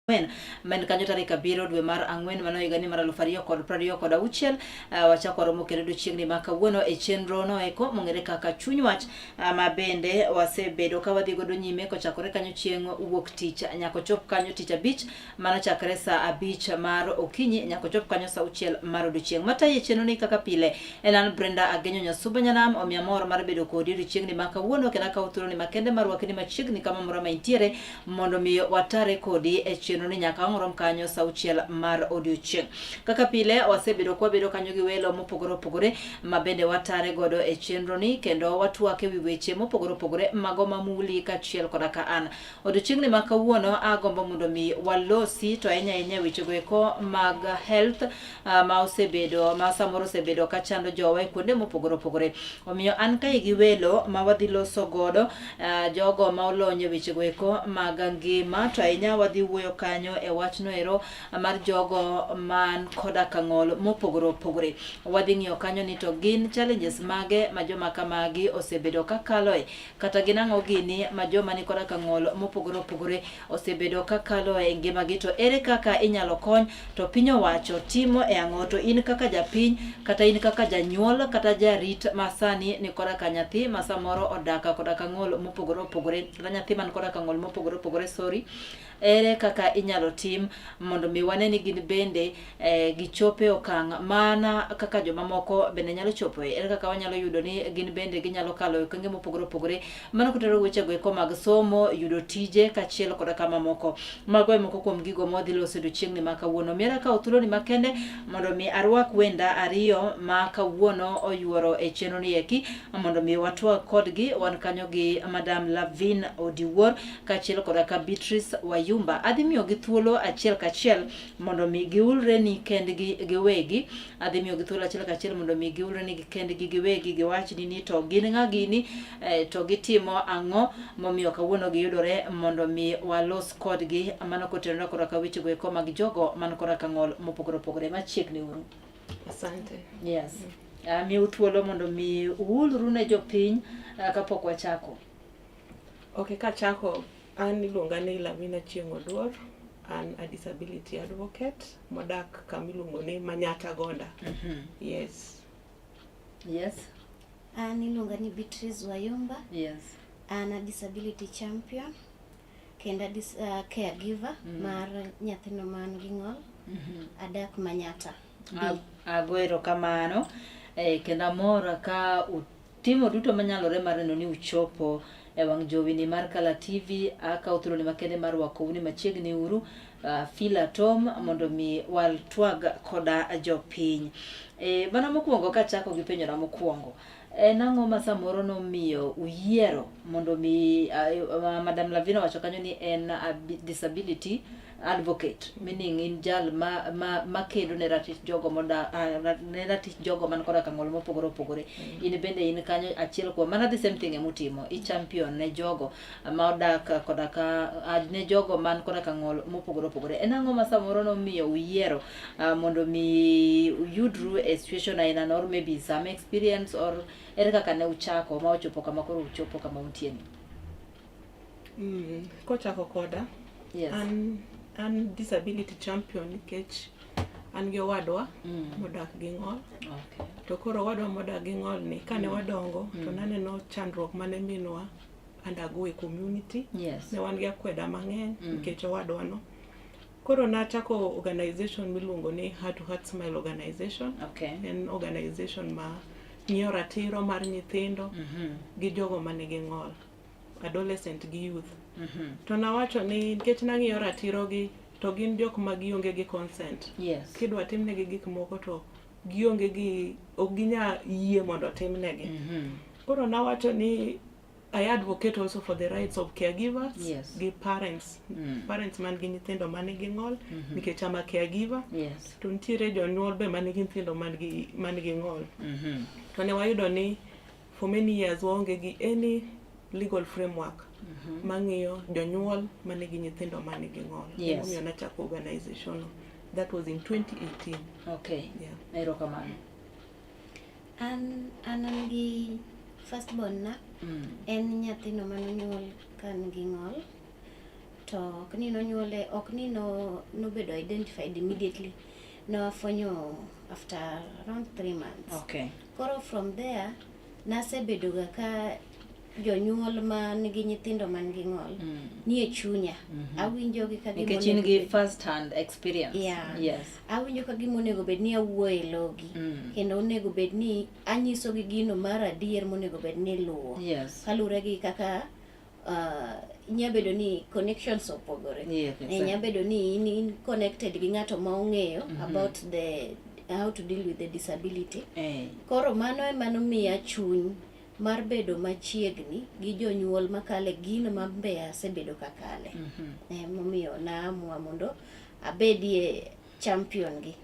Ang'wen ma en kanyo tarik 7 dwe mar ang'wen mano higani mar 2026. Wachako waromo kendo odiochieng'ni ma kawuono e chenro no eko mong'ere kaka Chuny Wach, ma bende wasebedo ka wadhi godo nyime kochakore kanyo chieng' wuok tich nyaka ochop kanyo tich abich, mano chakre saa 5 mar okinyi nyaka ochop kanyo saa 6 mar odiochieng'. Matayi e chenro ni kaka pile en an Brenda Agenyo Nyasuba Nyanam, omiya mor mar bedo kodi odiochieng'ni ma kawuono kendo akawo thuoloni makende mar rwaki ni machiegni kama moro ma intiere mondo mi watare kodi e chenro ni nyaka wang' rom kanyo saa 6 mar odiochieng'. Kaka pile wasebedo kwabedo kanyo gi welo mopogore opogore ma bende watare godo e chenro ni kendo watwak e wi weche mopogore opogore mago mamuli kaachiel koda ka an. Odiochieng'ni ma kawuono agombo mondo mi walosi to ahinya ahinya wechego eko mag health, ma osebedo ma samoro osebedo ka chando jowa e kuonde mopogore opogore. Omiyo an kae gi welo ma wadhi loso godo, jogo ma olony e wechego eko mag ngima, to ahinya wadhi wuoyo kanyo e wachno ero mar jogo man koda ka ng'ol mopogore opogore. Wadhi ng'iyo kanyo ni to gin challenges mage ma joma kamagi osebedo ka kaloe, kata gin ang'o gini ma joma ni koda ka ng'ol mopogore opogore osebedo ka kaloe e ngimagi, to ere kaka inyalo kony, to piny owacho timo e ang'o, to in kaka japiny kata in kaka janyuol kata jarit ma sani ni koda ka nyathi ma samoro odak koda ka ng'ol mopogore opogore, kata nyathi man koda ka ng'ol mopogore opogore, sorry, ere kaka inyalo tim mondo mi wane ni gin bende gichopo e okang' mana kaka jomamoko bende nyalo chopoe? Ere kaka wanyalo yudo ni gin bende ginyalo kalo e okenge mopogore opogore mano kotero wechego eko mag somo, yudo tije kaachiel koda ka mamoko? Mago e moko kuom gigo ma wadhi loso e odiochieng'ni ma kawuono. Miera kawo thuoloni makende mondo mi arwak wenda ariyo ma kawuono oyuoro e chenro ni eki mondo mi watwag kodgi. Wan kanyo gi Madam Lavin Odiwuor kaachiel koda ka Beatrice Wayumba. Adhi miyogi thuolo achiel kachiel mondo mi giulre ni kendgi giwegi. Adhi miyogi thuolo achiel kachiel mondo mi giulre ni kendgi giwegi, giwachni ni to gin ng'a gini, to gitimo ang'o momiyo kawuono giyudore mondo mi walos kodgi mano kotenore koda ka wechego eko mag jogo man koda ka ng'ol mopogore opogore. Machiegni uru. Asante. Yes. Amiu thuolo mondo mi uulru ne jopiny kapok wachako. Ok, kachako, an iluonga ni Lavina Chieng' Oduor, an a disability advocate modak kama iluongo ni Manyata Gonda. Yes. Yes. An iluonga ni Beatrice Wayumba. Yes. An a disability champion kendo a caregiver mar nyathino man gi ng'ol. Adak Manyata. Ago erokamano, kendo amor ka utimo duto manyalore mar neno ni uchopo e wang' jowi ni mar Kala TV. Akawo thuoloni makende mar rwakou ni machiegni uru, feel at home mondo mi watwag koda jopiny. Mana mokwongo kachako gi penjona mokwongo, en ang'o ma samoro nomiyo uyiero mondo mi, Madam Lavina owacho kanyo ni en a disability advocate, meaning in jal ma kedo ne ratich jogo moda, ne ratich jogo man koda ka ng'ol mopogore opogore. In bende in kanyo achiel kuom mana the same thing emutimo, i champion ne jogo ma odak koda ka, ne jogo man koda ka ng'ol mopogore opogore. En ang'o ma samoro nomiyo uyiero mondo mi uyudru e situation aina no, or maybe some experience, or ere kaka ne uchako ma ochopo kama koro uchopo kama untie ni? Kochako koda, Yes. an disability champion nikech an gi owadwa modak gi ng'ol. To koro owadwa modak gi ng'ol ni kane wadongo to naneno chandruok mane minwa undergo e community. Yes. Ne wan gi akweda mang'eny nikech owadwa no. Koro nachako organization miluongo ni Heart to Heart Smile Organization. Okay. En organization ma ng'iyo ratiro mar nyithindo gi jogo manigi ng'ol, adolescent gi youth. To nawacho ni nikech nang'iyo ratiro gi to gin jok ma gionge gi consent. Yes. Kidwa timnegi gik moko to gionge gi, ok ginya yie mondo otimnegi. Koro nawacho ni I advocate also for the rights of caregivers Yes. gi parents. Parents man gi nyithindo man gi ng'ol nikech I'm a caregiver. Yes. To nitiere jonyuol be man gi nyithindo man gi ng'ol. To ne wayudo ni for many years waonge gi any legal framework mang'iyo jonyuol manigi nyithindo manigi ng'ol. Yes. Emomiyo nachako organization no. That was in 2018. Okay. Yeah. Erokamano. An gi first born na. En nyathino manonyuol ka nigi ng'ol. To ok ni nonyuole, ok ni no, nobedo identified immediately. Nowafwenyo after around 3 months. Koro from there nasebedoga ka jonyuol man gi nyithindo man gi ng'ol nie chunya. Awinjogi ka gima Nikech in onego gi bed first hand experience. Awinjo ka gima onego bed ni awuoyo e logi kendo onego bed ni anyisogi gino mar adier monego bed ni iluwo kaluwore gi kaka nya bedo ni connections opogore. Nya bedo ni in connected gi ng'ato ma ong'eyo about the how to deal with the disability. Koro mano ema nomiya chuny mar bedo machiegni gi jonyuol makale gino ma be asebedo kakale. Momiyo naamua mondo abedie champion gi.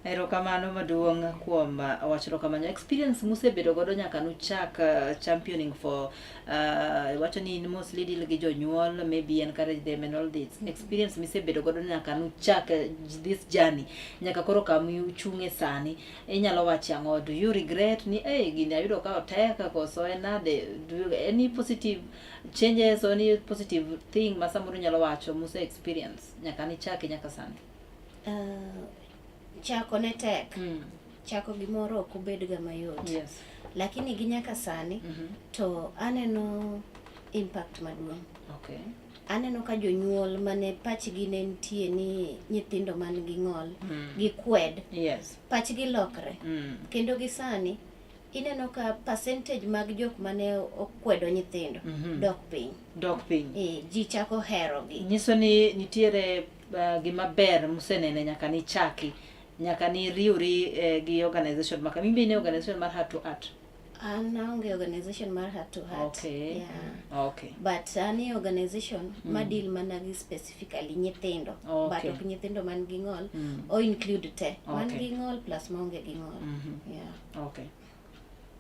Erokamano maduong' kuom wachno kamano. Experience musebedo godo nyaka nuchak championing for wacho ni in mostly deal gi jonyuol, maybe encourage them and all this. Experience misebedo godo nyaka nuchak this journey nyaka koro kama uchung'e sani, inyalo wacho ang'o? Do you regret ni hey, gini ayudo ka otek koso en nade? Any positive changes or any positive thing ma samoro inyalo wacho muse experience nyaka nichaki nyaka sani? Chako ne tek. Chako gimoro ok obed ga mayot. Lakini gi nyaka sani to aneno impact maduong'. Aneno ka jonyuol mane pachgi ne nitie ni nyithindo man gi ng'ol gikwed, pachgi lokre. Kendo gi sani ineno ka percentage mag jok mane okwedo nyithindo dok piny. Dok piny. E, ji chako herogi. Nyiso ni nitiere gima ber musenene nyaka ni chaki, nyaka ni riwri gi organization maka mimbe in e organization mar Heart to Heart. An aonge organization mar Heart to Heart. Yeah. But an e organization ma deal mana gi specifically nyithindo. But ok nyithindo man gi ng'ol, o include te. Man gi ng'ol plus maonge gi ng'ol. Yeah. Okay.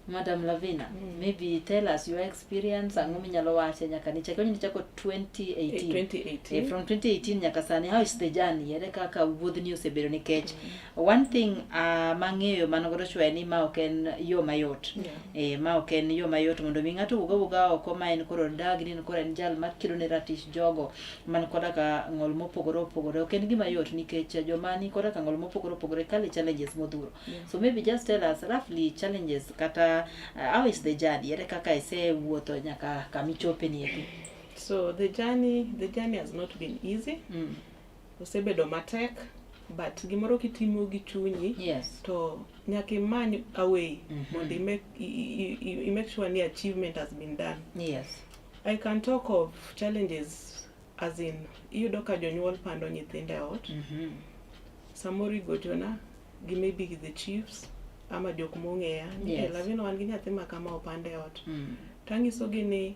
Madam Lavina, maybe tell us your experience, ang'o minyalo wache nyaka ni chako, nichako 2018. 2018. From 2018 nyaka sani, how is the journey? Ere kaka wuodhni osebedo? Nikech one thing mang'eyo man godo chwe ni ma ok en yo mayot. Ma ok en yo mayot mondo mi ng'ato wuog awuoga oko ma en koro dag ni en koro en jal makedo ne ratich jogo man koda ka ng'ol mopogore opogore. Ok en gima yot nikech joma ni koda ka ng'ol mopogore opogore kale challenges modhuro. So maybe just tell us roughly challenges kata how is the journey? Ere kaka isewuotho nyaka kamichope ni eki? So the journey has not been easy. Osebedo matek, but gimoro kitimo gi chunyi to nyaka imany a way mondo i make sure ni achievement has been done. I can talk of challenges as in iyudo ka jonyuol pando nyithindo e ot. Samoro igochona gi maybe the chiefs ama jok mong'eya ni "Eh, Lavina, wan gi nyathi ma kama opand e ot." Tanyisogi ni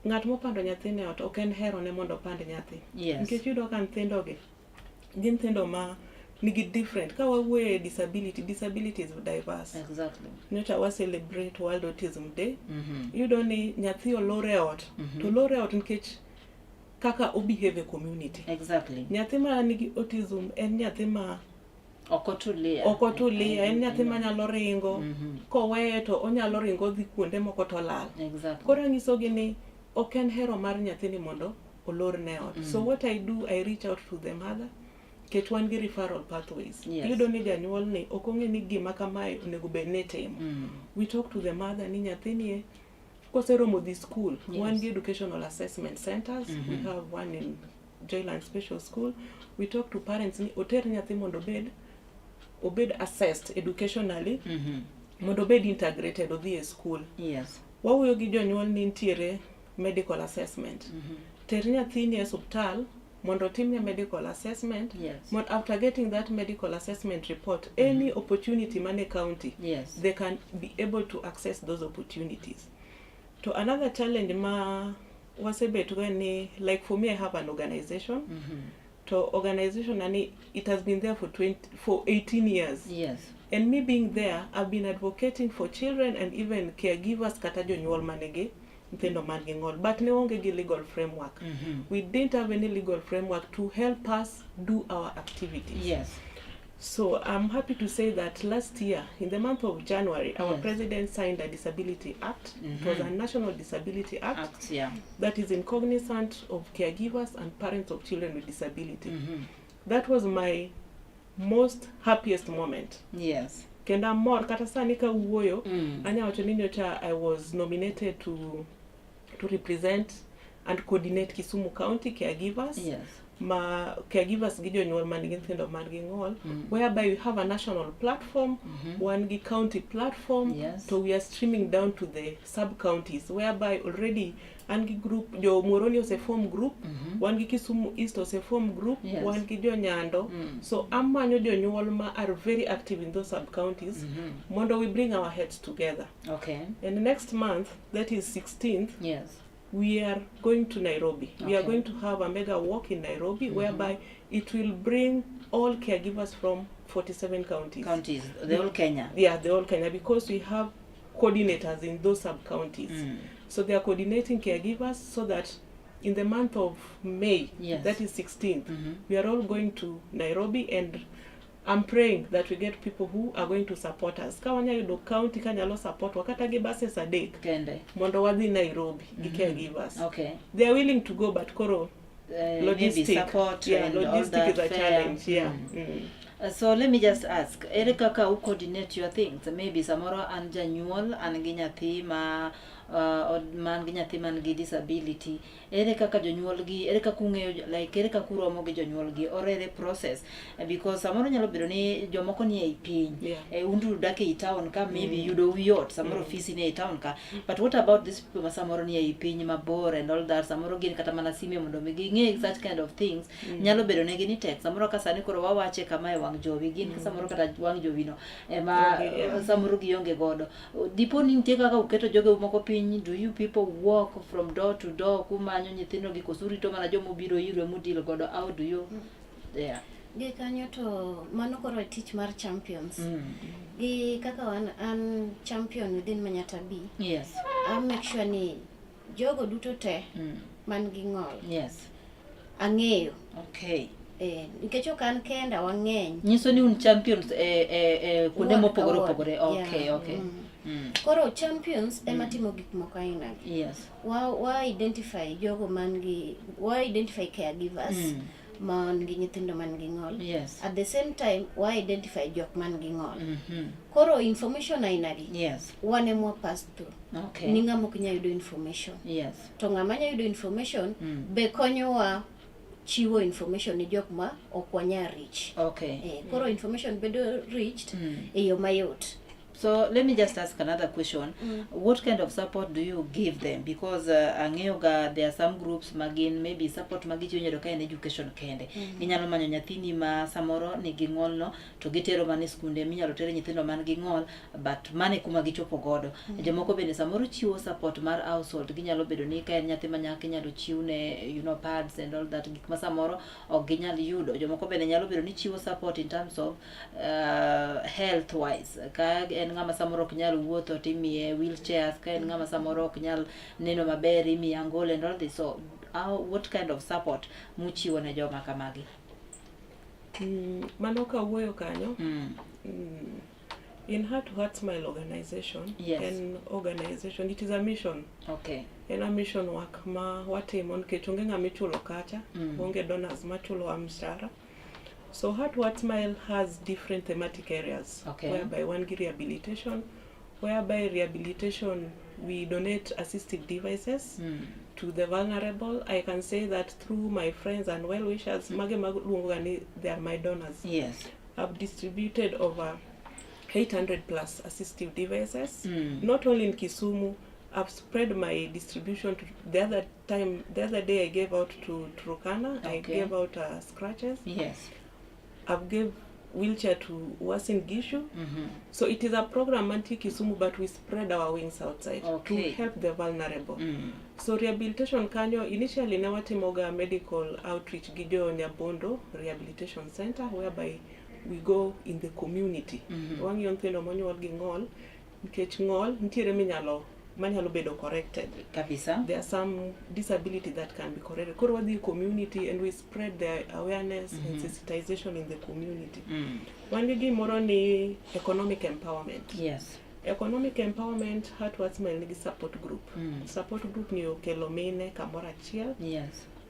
ng'at mopando nyathine e ot ok en herone mondo opand nyathi. Nikech iyudo ka nyithindogi gin nyithindo ma nigi different, ka wawuoyo e disability, disability is diverse. Nyocha wa celebrate World Autism Day. Iyudo ni nyathi olor e ot to olor e ot nikech kaka obehave e community. Nyathi ma nigi autism en nyathi ma Ok otulia. Ok otulia, en nyathi manyalo ringo. Koweye to onyalo ringo odhi kuonde moko to olal. Koro anyisogi ni ok en hero mar nyathini mondo olorne e ot. So what I do, I reach out to the mother nikech wan gi referral pathways. Iyudo ni janyuol ni ok ong'e ni gima kamae onego bed ni itimo. We talk to the mother ni nyathini e koseromo dhi school, wan gi educational assessment centers. We have one in Joyland Special School. We talk to parents ni oter nyathi mondo obed assessed educationally mondo obed integrated odhi e school. Wawuoyo gi jonyuol ni nitiere medical assessment. Ter nyathini e osiptal mondo otimne medical assessment. Mondo after getting that medical assessment report, any opportunity mane county, they can be able to access those opportunities. To another challenge ma wasebet go en ni, like for me, I have an organization. To organization ani it has been there for 20, for 18 years. And me being there, I've been advocating for children and even caregivers kata jonyuol manigi nyithindo man gi ng'ol. But ne onge gi legal framework. We didn't have any legal framework to help us do our activities. So I'm happy to say that last year, in the month of January, our president signed a Disability Act. It was a National Disability Act, Act, yeah. that is in cognizant of caregivers and parents of children with disability. That was my most happiest moment. Kendo amor kata sani kawuoyo, anya wacho ni nyocha I was nominated to represent and coordinate Kisumu County caregivers. Ma caregivers gi jonyuol man gi nyithindo man gi ng'ol, whereby we have a national platform, wan gi county platform, to we are streaming down to the sub counties, whereby already an gi group jo Muhoroni ose form group, wan gi Kisumu East ose form group, wan gi jo Nyando. So amanyo jonyuol ma are very active in those sub counties mondo we bring our heads together. And next month, that is 16th, we are going to Nairobi. We are going to have a mega walk in Nairobi, whereby it will bring all caregivers from 47 counties. Counties, the whole Kenya. Yeah, the whole Kenya, because we have coordinators in those sub counties. So they are coordinating caregivers so that in the month of May, that is 16th, we are all going to Nairobi, and I'm praying that we get people who are going to support us. Ka wanyalo yudo county kanyalo support wa kata gi buses adek Kende. Mondo wadhi Nairobi gi caregivers. They are willing to go, but koro Maybe logistic, support yeah, and all logistic that is a fare. challenge. Yeah. So let me just ask, ere kaka u coordinate your things? Maybe samoro an janyuol, an gi nyathi ma man gi nyathi man gi disability. Ere kaka jonyuol gi, ere kaka ung'eyo, like ere kaka uromo gi jonyuol gi, or ere process? Because samoro nyalo bedo ni jomoko ni ei piny. Un to udak ei town ka, maybe yudo yot, samoro ofisi ni ei town ka. But what about these people ma samoro ni ei piny mabor and all that, samoro gin kata mana sime mondo mi ging'e such kind of things. Nyalo bedo negi ni tek. Samoro ka sani koro wawache kama e wang' jowi, gin samoro kata wang' jowi no ema Onge, yeah. samoro gionge godo. Dipo ni nitie kaka uketo jogeu moko piny, do you people walk from door to door kumanyo nyithindo gi, koso urito mana jomobiro iru emu deal godo? How do you, yeah. Gi kanyo to mano koro e tich mar champions. Gi kaka wan an champion within Manyatta B. I make sure ni jogo duto te man gi ng'ol ang'eyo. Nikech ok an kenda, wang'eny. Nyiso ni un champions e kuonde Ward ka mopogore ward. opogore. Yeah. Koro champions ema timo gik moko aina gi. Wa identify jogo man gi, wa identify caregivers man gi nyithindo man gi ng'ol. At the same time, wa identify jok man gi ng'ol. Koro information aina gi wan ema pass through. Ni ng'ama ok nyal yudo information. To ng'ama nyalo yudo information be konyowa chiwo information ni jok ma ok wanyal reach. Koro information bedo reached e yo mayot. So let me just ask another question. What kind of support do you give them? Because ang'eyo ga there are some groups magin maybe support magichiwo nyalo ka en education kende. Inyalo manyo nyathini ma samoro nigi ng'ol no to gitero mana e skunde minyalo tere nyithindo man gi ng'ol, but mano e kuma gichopo godo. Jomoko bende samoro chiwo support mar household, ginyalo bedo ni ka en nyathi ma nyako inyalo chiwne pads and all that, gik ma samoro ok ginyal yudo. Jomoko bende nyalo bedo ni chiwo support in terms of health wise, ka en ng'ama samoro ok nyal wuotho timiye wheelchairs, ka en ng'ama samoro ok nyal neno maber imiye angolo and all this. So what kind of support muchiwo ne joma kamagi? Mano kawuoyo kanyo, in Heart to Heart Smile organization, en organization, it is a mission. En a mission work ma watimo nikech onge ng'ama ichulo kacha, onge donors machulowa mshahara. So Heart to Heart Smile has different thematic areas, whereby wan gi rehabilitation, whereby rehabilitation we donate assistive devices to the vulnerable. I can say that through my friends and well-wishers, mage maluongo ga ni they are my donors. I've distributed over 800 plus assistive devices, not only in Kisumu. I've spread my distribution to the other time. The other day I gave out to Turkana. I gave out scratches. I've gave wheelchair to Uasin Gishu. So it is a program mantie Kisumu, but we spread our wings outside to help the vulnerable. So rehabilitation kanyo, initially ne watimoga medical outreach gi jo Nyabondo Rehabilitation Center, whereby we go in the community. Wang'iyo nyithindo monyuol gi ng'ol, nikech ng'ol nitiere minyalo manyalo bedo corrected. Kabisa. There are some disability that can be corrected. Koro wadhi e community and we spread the awareness and sensitization in the community. Wan gi gimoro ni economic empowerment. Economic empowerment, Heart Towards Smile nigi support group. Support group ni okelo mine kamoro achiel,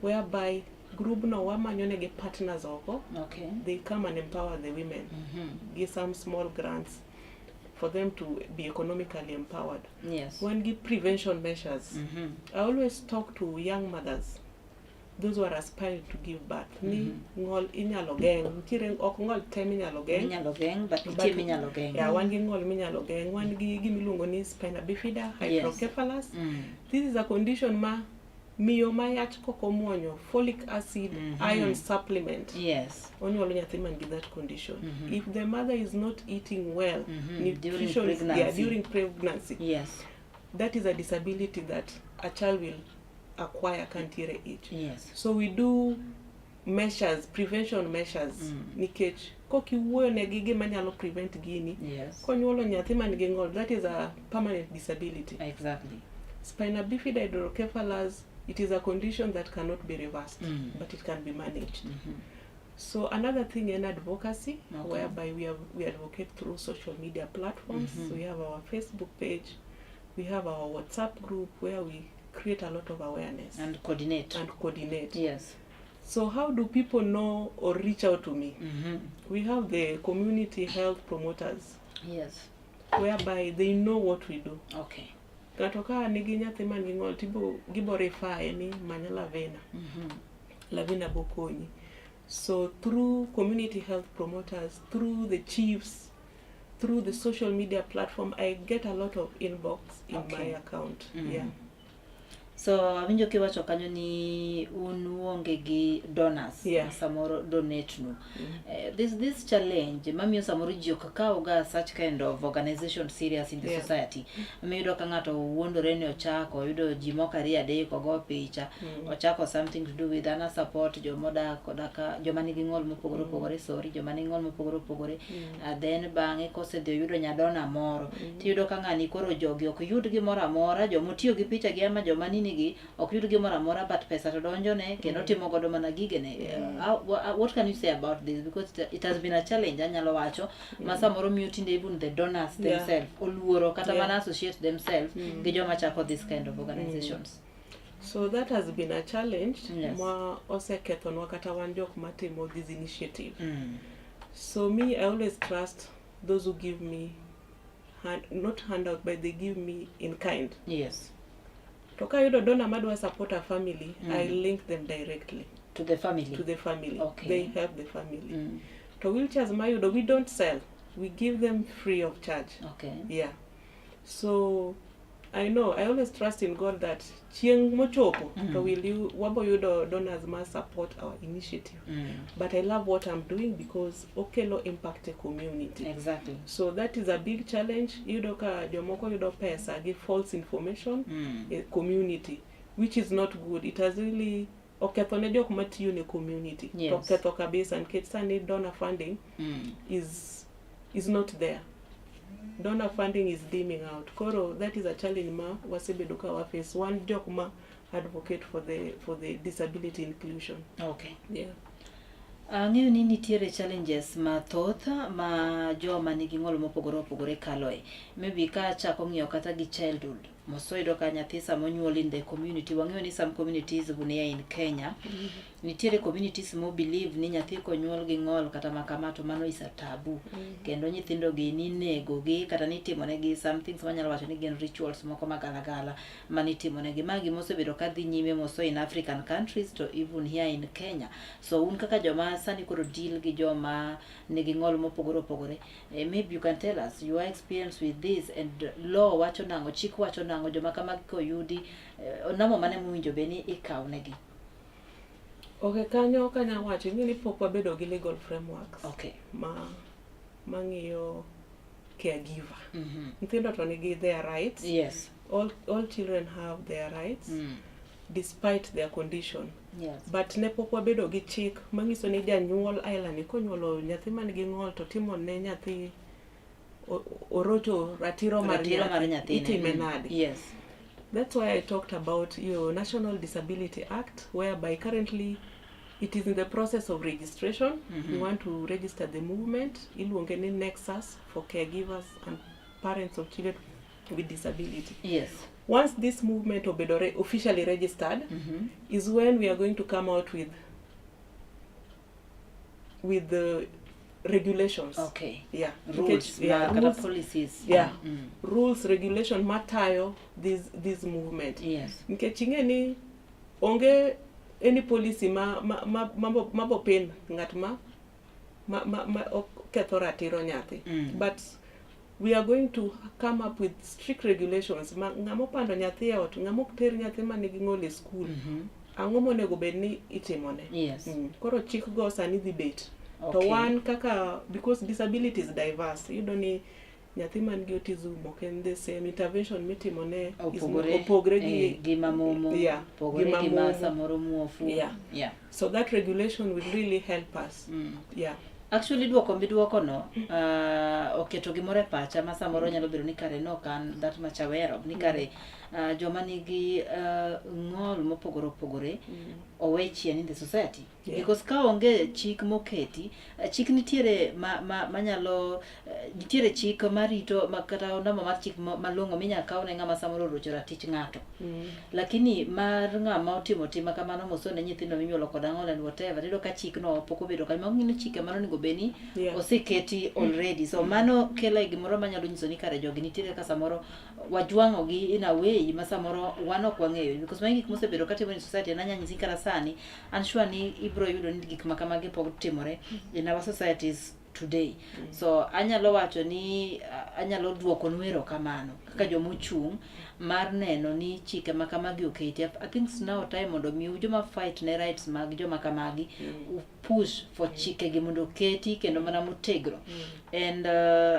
whereby group no wamanyo negi partners oko. They come and empower the women, give some small grants for them to be economically empowered. Wan gi prevention measures. I always talk to young mothers, those who are aspiring to give birth, ni ng'ol inyalo geng'. Nitiere ok ng'ol te minyalo geng'. Minyalo geng', but nitie minyalo geng'. Yeah, wan gi ng'ol minyalo geng'. Wan gi gimiluongo ni spina bifida, hydrocephalus. This is a condition ma miyo ma yach kok omuonyo folic acid, iron supplement, onyuolo nyathi man gi that condition. If the mother is not eating well, During nutrition, yeah, pregnancy. During pregnancy, that is a disability that a child will acquire kantiere ich. So we do measures, prevention measures, nikech kokiwuoyo negi gima nyalo prevent gini, konyuolo nyathi man gi ng'ol, that is a permanent disability. Spina bifida hydrocephalus, it is a condition that cannot be reversed, but it can be managed. So another thing in advocacy, whereby we advocate through social media platforms. We have our Facebook page, we have our WhatsApp group where we create a lot of awareness And coordinate. And coordinate. So how do people know or reach out to me? We have the community health promoters, whereby they know what we do. Ng'ato ka nigi nyathi man gi ng'ol tibo gibo refer ni many Lavina. Lavina bokonyi. So through community health promoters, through the chiefs, through the social media platform, I get a lot of inbox in my account. Yeah. So awinjo kiwacho kanyo ni un uonge gi donors ma samoro donate nu. This challenge mamiyo samoro ji ok kaw ga such kind of organization serious in the society. Miyudo ka ng'ato wuondore ni ochako, oyudo ji moko ariyo adek ogo picha, ochako something to do with ana support jomodak koda ka joma nigi ng'ol mopogore opogore, sorry, joma nigi ng'ol mopogore opogore. Then bang'e kosedhi oyudo nyadona moro, tiyudo ka ng'ani koro jogi ok yud gimoro amora, jomotiyo gi picha gi ama joma nini gi ok yud gimoro amora, but pesa to donjone kendo timo godo mana gigene. What can you say about this? Because it has been a challenge, anyalo wacho, ma samoro miyo tinde even the donors themselves oluoro kata mana associate themselves gi joma chako this kind of organizations. So that has been a challenge ma osekethonwa kata wan jok matimo this initiative. So me, I always trust those who give me hand, not handout, but they give me in kind. To kayudo donor madwa support a family, I link them directly To the family. To the family. They help the family. To wheelchairs mayudo, we don't sell. We give them free of charge. Yeah. So I know I always trust in God that chieng' mochopo to will you wabo yudo donors ma support our initiative. But I love what I'm doing because okelo impact e community. So that is a big challenge. Iyudo ka jomoko yudo pesa gi false information e community, which is not good. It has really oketho ne jok matiyo ne community. To oketho kabisa nikech sani donor funding is not there. Donor funding is dimming out. Koro that is a challenge ma wasebedo ka wa face. Wan jok ma advocate for the disability inclusion. Yeah. Ang'eyo ni nitiere challenges mathoth ma joma nigi ng'ol mopogore opogore kaloe. Maybe ka achako ng'iyo kata gi childhood, mosoyudo ka nyathi sama onyuol in the community, wang'eyo ni some communities bunia in Kenya, nitiere communities mo believe ni nyathi konyuol gi ng'ol kata ma kama to mano is a taboo. Kendo nyithindo gi ninego gi kata nitimonegi some things manyalo wacho ni gin rituals moko magalagala manitimonegi. Ma gima osebedo ka dhi nyime moso in African countries to even here in Kenya. So un kaka joma sani koro deal gi joma nigi ng'ol mopogore opogore, maybe you can tell us your experience with this and law wacho nang'o, chik wacho nang'o, joma kamagi koyudi, namo mane mowinjo bed ni ikawo negi? Okay, kanyo kanya wacho ing'e ni pok wabedo gi legal frameworks ma mang'iyo caregiver. Nyithindo to nigi their rights. All children have their rights despite their condition. But ne pok wabedo gi chik manyiso ni janyuol aila ni konyuolo nyathi man gi ng'ol to timo ne nyathi orocho ratiro mar Ratiro mar nyathi nyathine. itime nade. That's why I talked about your National Disability Act, whereby currently it is in the process of registration. We want to register the movement, iluonge ni Nexus for caregivers and parents of children with disability. Once this movement obedo officially registered, is when we are going to come out with the regulations. Yeah. Rules, Yeah, ma, kata rules, policies. Yeah. Rules, regulation matayo this movement. Nikech ing'e ni onge any policy ma mabo pin ng'at ma ok ketho ratiro nyathi. But we are going to come up with strict regulations ma ng'ama opando nyathi e ot, ng'ama ok ter nyathi ma nigi ng'ol e skul, ang'o monego bed ni itimone. Koro chik go sani dhi bet. To wan kaka, because disability is diverse, iyudo ni nyathi man gi autism ok en the same intervention mitimone is Opogore, opogre gi gi mamomo, opogore gi gi ma mamomo. Samoro muofu. So that regulation will really help us. Actually, duoko miduoko no oketo gimoro e pacha ma samoro nyalo bedo ni kare no ok an that much aware of, ni kare joma nigi ng'ol mopogore opogore owe chien in the society, because ka onge chik moketi, chik nitiere ma manyalo nitiere chik marito ma, kata namba mar chik malong'o minyalo kaw ne ng'ama samoro orocho ratich ng'ato, lakini mar ng'ama otimo tim ma kamano mosone nyithindo minyuolo kod ang'ol and whatever, iyudo ka chikno pok obedo kanyo. Mago gin chike mano onego bed ni oseketi already. So mano kelo e gimoro manyalo nyiso ni kare jogi nitiere ka samoro wajwang'o gi in a way ma samoro wan ok wang'eyo, because magi gik mosebedo katimore in society. And anya nyisi kata sani an sure ni ibro yudo ni gik ma kamagi pok timore in our societies today. So anyalo wacho ni anyalo duoko nu erokamano kaka jomochung' mar neno ni chike ma kamagi oketi. I think it's now time mondo mi joma fight ne rights mag joma kamagi push for chike gi mondo oketi kendo mana motegno. And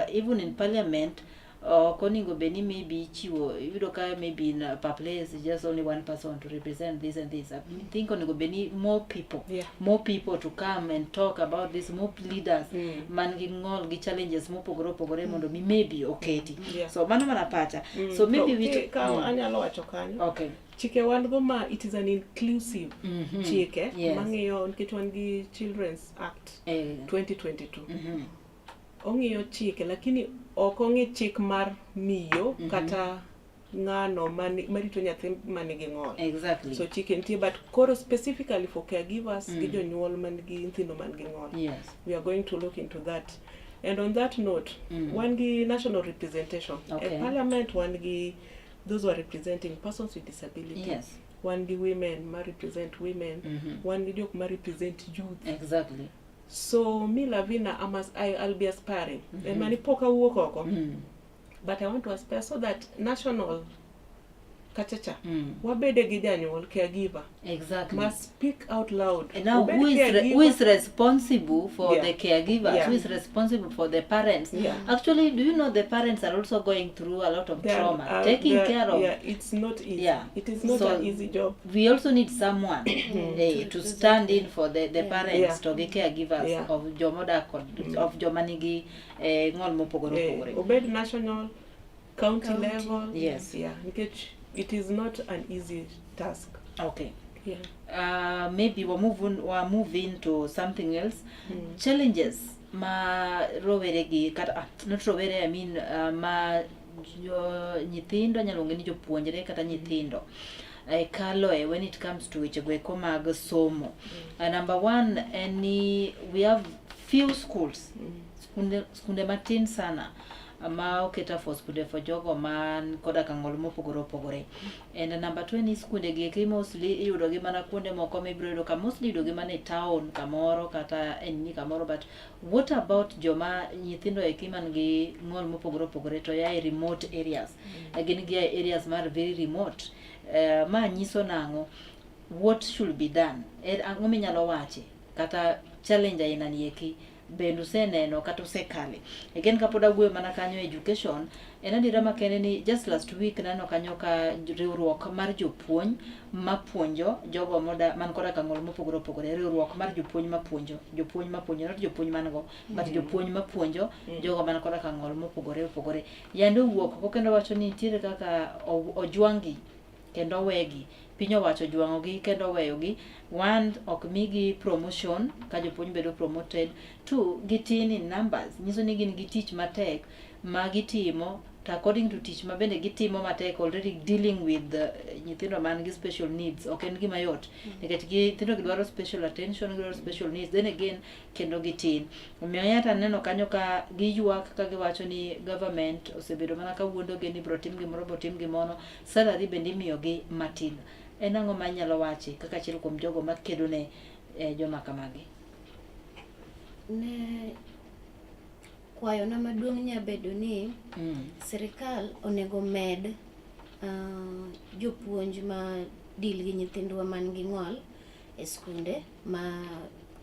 even in parliament ok onego bed ni maybe ichiwo, iyudo ka maybe in a per place just only one person to represent this and this. I think onego bed ni more people, more people to come and talk about this, more leaders man gi ng'ol gi challenges mopogore opogore mondo mi maybe oketi. So mano mana pacha. So maybe To we ka anyalo wacho kanyo, chike wan go ma it is an inclusive chike mang'iyo, nikech wan gi Children's Act 2022. Ong'iyo chike, lakini ok ong'i chik mar miyo kata ng'ano marito nyathi manigi ng'ol. So chike nitie, but koro specifically for caregivers gi jonyuol man gi nyithindo man gi ng'ol, we are going to look into that. And on that note, wan gi national representation e parliament, wan gi those who are representing persons with disability, wan gi women ma represent women, wan gi jok ma represent youth. So me, Lavina, I'll be aspiring. En mani pok awuok oko, but I want to aspire so that national kachacha wabede gi janyuol, caregiver must speak out loud. And now, Obed who is caregiver. who is responsible for the caregivers? Who is responsible for the parents? Actually, do you know the parents are also going through a lot of trauma, taking care of. Yeah, it's not easy. It is not an easy job. We also need someone to stand in for the parents to gi caregivers of jomodak kod of joma nigi ng'ol mopogore opogore. Obed national, county, County. level. Yeah, nikech it is not an easy task. Maybe we move into something else. Challenges ma rowere gi kata not rowere, I mean ma jo, nyithindo, anyalo luonge ni jopuonjre kata nyithindo kaloe when it comes to weche go eko mag somo. Number one en ni we have few schools, skunde matin sana ma oketa for skunde for jogo man koda ka ng'ol mopogore opogore. And number two ni skunde gi eki mostly iyudo gi mana kuonde moko mibiro yudo ka mostly iyudo gi mana e town kamoro kata e nini kamoro. But what about joma nyithindo eki man gi ng'ol mopogore opogore to ya e remote areas? Gin gi e areas mar very remote. Ma nyiso nang'o? What should be done? Ang'o minyalo wache kata challenge aina ni eki bende useneno kata usekale? Again, kapod awuoyo mana kanyo, education en adiera makende ni just last week naneno kanyo ka riwruok mar jopuonj mapuonjo jogo moda man koda ka ng'ol mopogore opogore, riwruok mar jopuonj mapuonjo jopuonj mapuonjo, not jopuonj man go, but jopuonj mapuonjo jogo man koda ka ng'ol mopogore opogore, yande owuok oko kendo wacho ni nitiere kaka ojwang'gi. kendo owegi. Piny owacho ojwang'ogi kendo oweyogi. One, ok migi promotion ka jopuonj bedo promoted. Two, gitin in numbers, nyiso ni gin gi tich matek ma gitimo to according to tich ma bende gitimo matek already dealing with nyithindo man gi special needs ok en gima yot nikech nyithindo gi dwaro special attention, gidwaro special needs, then again kendo gitin. Omiyo ahinya to aneno kanyo ka giywak ka giwacho ni government osebedo mana ka wuondogi ni ibiro tim gimoro ibiro tim gimoro, salary bende imiyogi matin. En ang'o ma inyalo wachi kaka achiel kuom jogo makedo ne joma kamagi? Ne kwayona maduong' nya bedo ni sirikal onego med jopuonj ma deal gi nyithindwa man gi ng'ol e skunde ma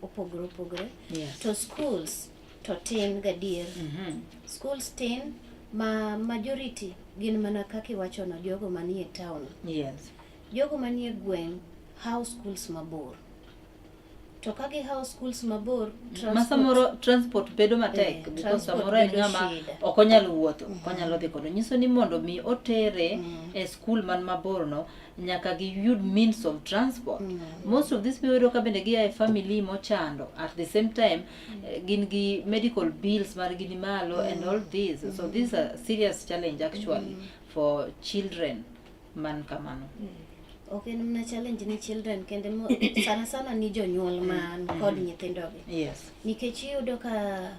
opogore opogore. To schools to tin gadier. Schools tin ma majority gin mana kaka iwachono jogo manie town. Jogo manie gweng' hawo schools mabor. To ka gihawo schools mabor, Ma samoro transport bedo matek because samoro en ng'ama ok onyal wuotho, ok onyalo dhi kodo. Nyiso ni mondo mi otere e school man mabor no, nyaka giyud means of transport. Most of these people yudo ka bende gia e family mochando. At the same time, gin gi medical bills margi ni malo and all this. So this is a serious challenge actually for children man kamano. Ok en mana challenge ni children kende, sana sana ni jonyuol man kod nyithindogi. Nikech iyudo ka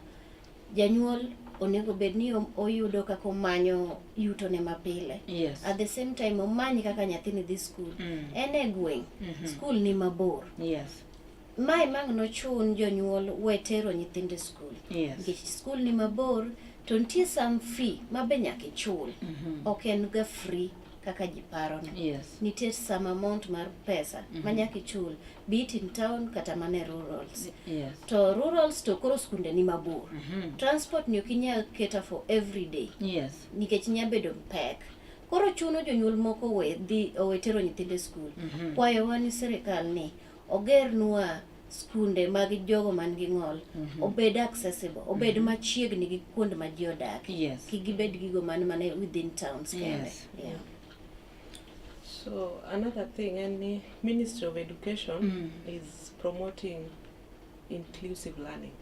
janyuol onego bed ni oyudo kaka omanyo yutone mapile. At the same time omany kaka nyathini dhi school. En e gweng', school ni mabor. Mae mang' nochun jonyuol we tero nyithindo e school. Nikech school ni mabor to nitie some fee ma be nyaka ichul. Ok en ga free kaka ji paro no. Nitie some amount mar pesa ma nyaka ichul, be it in town kata mana e rurals. To rurals to koro skunde ni mabor. Transport ni ok inyal cater for every day. Nikech nyalo bedo pek. Koro chuno jonyuol moko owe dhi owe tero nyithindo e skul. Kwayowa ni sirikal ni ogernwa skunde mag jogo man gi ng'ol obed accessible, obed machiegni gi kuond ma ji odake. Kik gibed gigo man mana within towns kende. So another thing, and the Ministry of Education is promoting inclusive learning.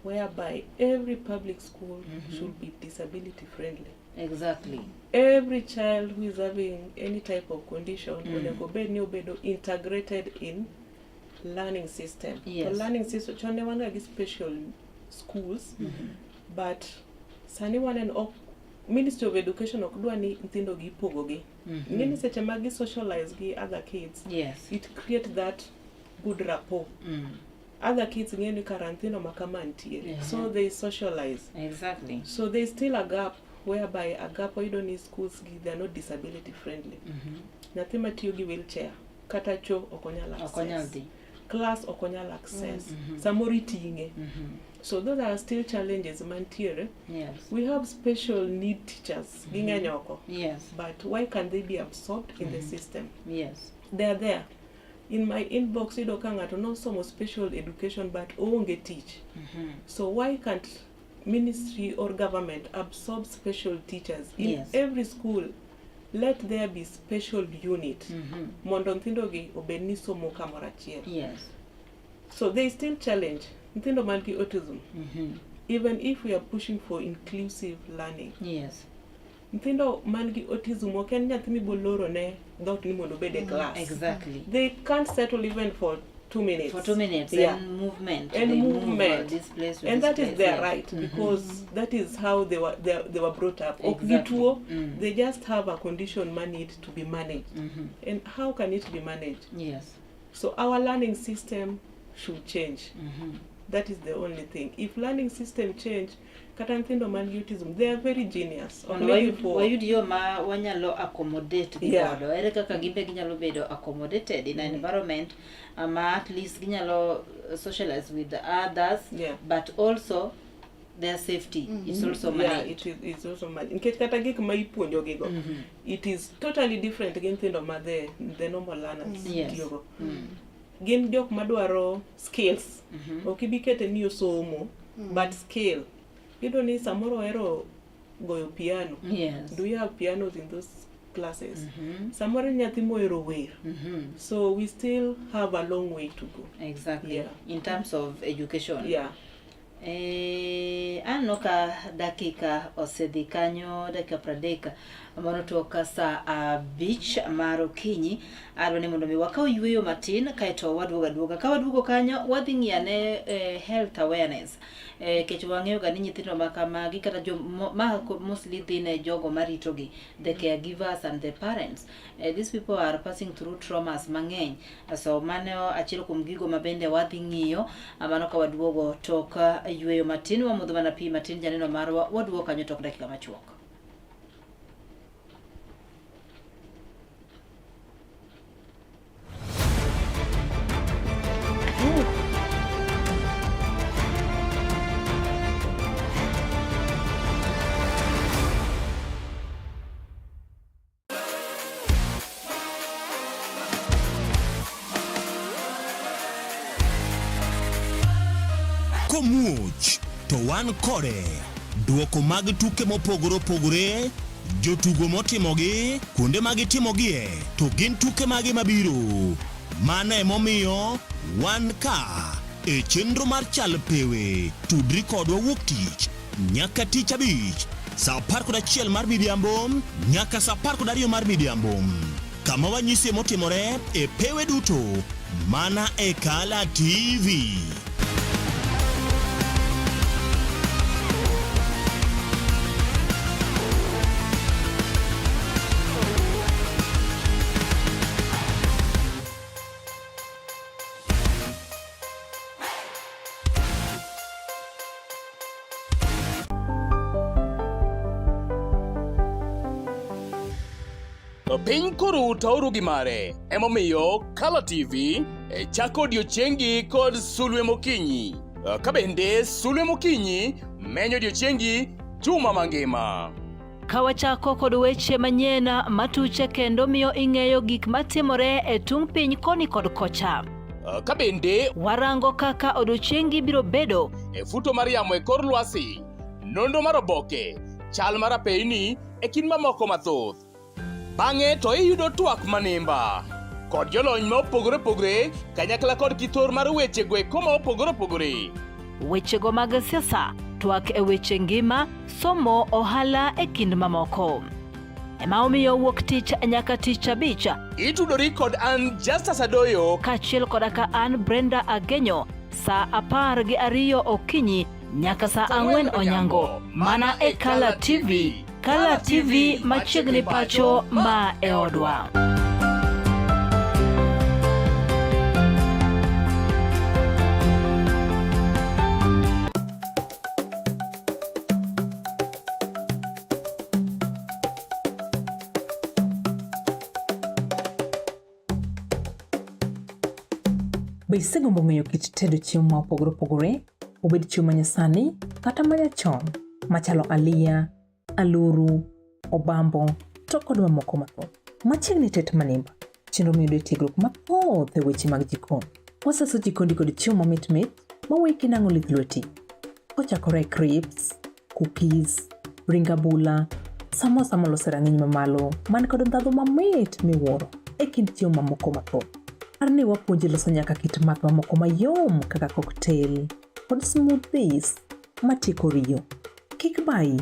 Whereby every public school should be disability friendly. Every child who is having any type of condition onego bed ni obedo integrated in learning system. The learning system, chon ne wan ga gi special schools, but sani waneno ok Ministry of Education ok dwa ni nyithindo gi ipogo gi. Ing'e ni seche ma gi socialize gi other kids, it create that good rapport. Other kids ng'eyo ni kara nyithindo ma kama nitie. So they socialize. So there is still a gap whereby a gap wayudo ni schools gi they are not disability friendly. Nyathi matiyo gi wheelchair kata cho ok onyal Ok onyal access. dhi. Class ok onyal access. Samoro iting'e. So those are still challenges mantiere. We have special need teachers. Ging'eny oko. But why can't they be absorbed in the system? They are there. In my inbox iyudo ka ng'ato nosomo special education but oonge tich. So why can't ministry or government absorb special teachers in every school? Let there be special unit mondo nyithindo gi obed ni somo kamoro achiel. So there is still challenge. Nyithindo man gi autism, even if we are pushing for inclusive learning. Nyithindo man gi autism ok en nyathi miboloro ne dhoot ni mondo obed e class. They can't settle even for 2 minutes. For 2 minutes. And movement. And They move, movement. this place to And this that is place, their right, because that is how they were brought up. Ok gituo, they just have a condition ma need to be managed. And how can it be managed? So our learning system should change. That is the only thing. If learning system change, kata nyithindo man gi autism, they are very genius. Ok Mondo ne gi wayud yo ma wanyalo accommodate gi godo. Ere kaka gin be ginyalo bedo accommodated in an environment ma at least ginyalo socialize with the others, but also their safety is also managed. It is, it's also managed. Nikech kata gik ma ipuonjo gigo, it is totally different gi nyithindo ma the normal learners tiyogo. Gin jok madwaro skills. Ok ibi kete ni osomo, but skill. Iyudo ni samoro ohero goyo piano. Do you have pianos in those classes. Samoro en nyathi mohero wer. So we still have a long way to go. Exactly. Yeah. In terms of education. Yeah. Eh, aneno ka dakika osedhi kanyo dakika 30 mano tok sa 5 mar okinyi. Adwa ni mondo mi wakaw yueyo matin kaeto waduogo aduoga. Ka waduogo kanyo wadhi ng'iyo ane health awareness. Kech wang'eyo ga ni nyithindo ma kamagi kata jo ma mostly dhi ne jogo maritogi, the caregivers and the parents. These people are passing through traumas mang'eny. So mano achiel kuom gigo ma bende wadhi ng'iyo mano ka waduogo tok yueyo matin, wamodho mana pi matin janeno marwa, waduogo kanyo tok dakika machuok. Komuoch to wan kode. Duoko mag tuke mopogore opogore, jotugo motimogi, kuonde ma gitimogie, to gin tuke mage mabiro. Mano emomiyo wan ka e chenro mar Chal Pewe. Tudri kodwa wuok tich nyaka tich abich saa 11 mar midhiambo nyaka saa 12 mar midhiambo, kama wanyisie motimore e pewe duto mana e Kala TV. Piny koru to oru gi mare. Emomiyo Kala TV e chako odiochiengi kod sulwe mokinyi. Ka bende sulwe mokinyi menyo odiochiengi juma mangima. Ka wachako kod weche manyien matuche kendo miyo ing'eyo gik matimore e tung' piny koni kod kocha. Ka bende warango kaka odiochiengi biro bedo e futo mar yamo e kor lwasi, nonro mar oboke, chal mar apeyni e kind mamoko mathoth. Bang'e to iyudo twak manimba kod jolony ma opogore opogore kanyakla kod kithor mar weche go eko ma opogore opogore. Wechego mag siasa, twak e weche ngima, somo, ohala e kind mamoko. Ema omiyo wuok tich nyaka tich abich. Itudori kod an Justus Adoyo kaachiel koda ka an Brenda Agenyo saa 12 okinyi nyaka saa 4 onyango mana e Kala TV. Kala TV machiegni pacho ma e odwa. Be isegombo ng'eyo kit tedo chiemo ma opogore opogore, obed chiemo manyasani kata manyachon, machalo aliya, aluru, obambo, to kod mamoko mathoth? Machiegni tet manimba, chenro miyudo e tiegruok mathoth e weche mag jikon. Wasaso jikondi kod chiemo mamit mit maweki kinang'o lith lweti. Kochakore e crisps, cookies, ring abula, samosa molos e rang'iny mamalo man kod ndhadhu mamit miwuoro e kind chiemo mamoko mathoth. Par ni wapuonji loso nyaka kit math mamoko mayom kaka cocktail kod smoothies matieko riyo. Kik bayi.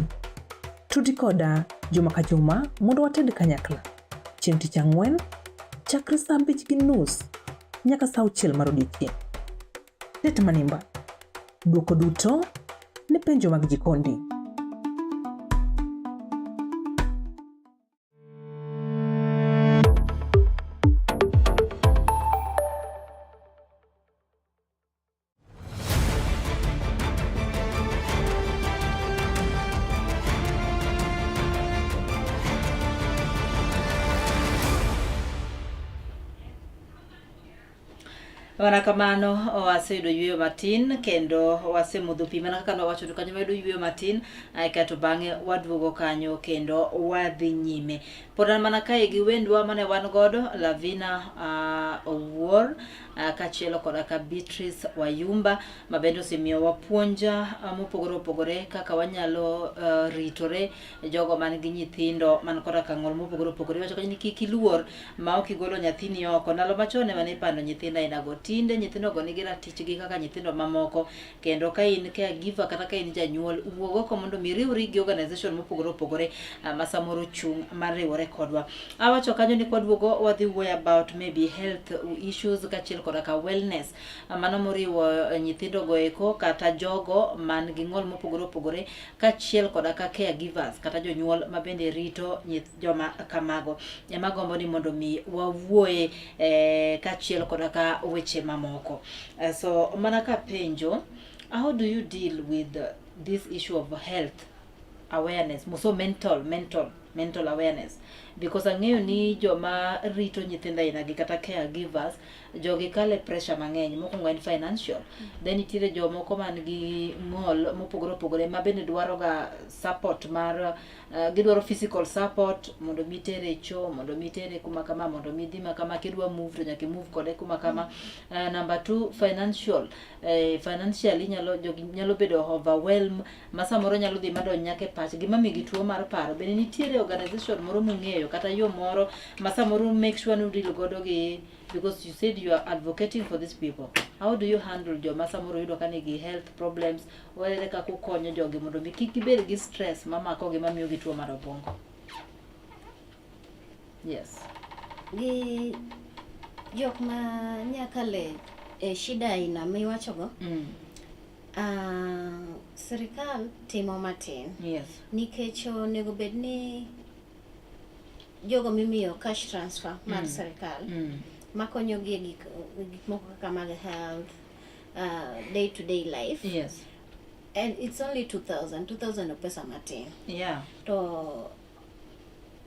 Tudi koda juma ka juma mondo wated kanyakla. Chieng' tich ang'wen, chakre saa 5:30 nyaka saa 6 mar odiechieng'. Tet manimba. Dwoko duto ne penjo mag jikondi. Mana kamano waseyudo yueyo matin kendo wasemodho pi mana kaka nwawacho to kanyo wayudo yueyo matin kaeto bang'e waduogo kanyo kendo wadhi nyime. Pod an mana kae gi wendwa mane wan godo Lavina Owuor kaachiel koda ka Beatrice Wayumba ma bende osemiyowa puonj mopogore opogore kaka wanyalo ritore jogo man gi nyithindo man koda ka ng'ol mopogore opogore. Iwacho kanyo ni kik iluor ma ok igolo nyathini oko. Ndalo machon ema ne ipando nyithindo ainago. Tinde nyithindogo nigi ratichgi kaka nyithindo mamoko kendo ka in caregiver kata ka in janyuol, wuog oko mondo mi iriwri gi organization mopogore opogore ma samoro chung' mar riwore kodwa. Awacho kanyo ni kwaduogo wadhi wuoyo about maybe health issues kaachiel koda ka wellness. Mano moriwo nyithindo go eko kata jogo man gi ng'ol mopogore opogore kaachiel koda ka caregivers kata jonyuol ma bende rito joma kamago. Ema gombo ni mondo mi wawuoye kaachiel koda ka weche mamoko. So mana ka penjo, how do you deal with this issue of health awareness, so mental awareness? Because ang'eyo ni joma rito nyithindo aina gi kata caregivers, jogi kale pressure mang'eny. Mokwongo en financial, then nitiere jomoko man gi ng'ol mopogore opogore ma bende dwaro ga support mar gidwaro physical support mondo mi tere e cho, mondo mi tere kuma kama, mondo mi dhi ma kama, kidwa move to nyaka move kode kuma kama. Number two, financial. Financially jogi nyalo bedo overwhelm ma samoro nyalo dhi madonj nyaka e pachgi mamigi tuo mar paro. Bende nitiere organization moro mung'eyo kata yo moro ma samoro make sure ni udeal godo gi, because you said you are advocating for these people. How do you handle joma samoro yudo ka nigi health problems? Ere kaka ukonyo jogi mondo mi kik gibed gi stress mamakogi mamiyo gi tuo mar obwongo? Yes. Gi jok ma nyakale e shida aina miwachogo, sirikal timo matin. Nikech onego bed ni jogo mimiyo cash transfer mar sirikal makonyogi e gik moko kaka mag health, day to day life. And it's only 2000. 2000 o pesa matin. To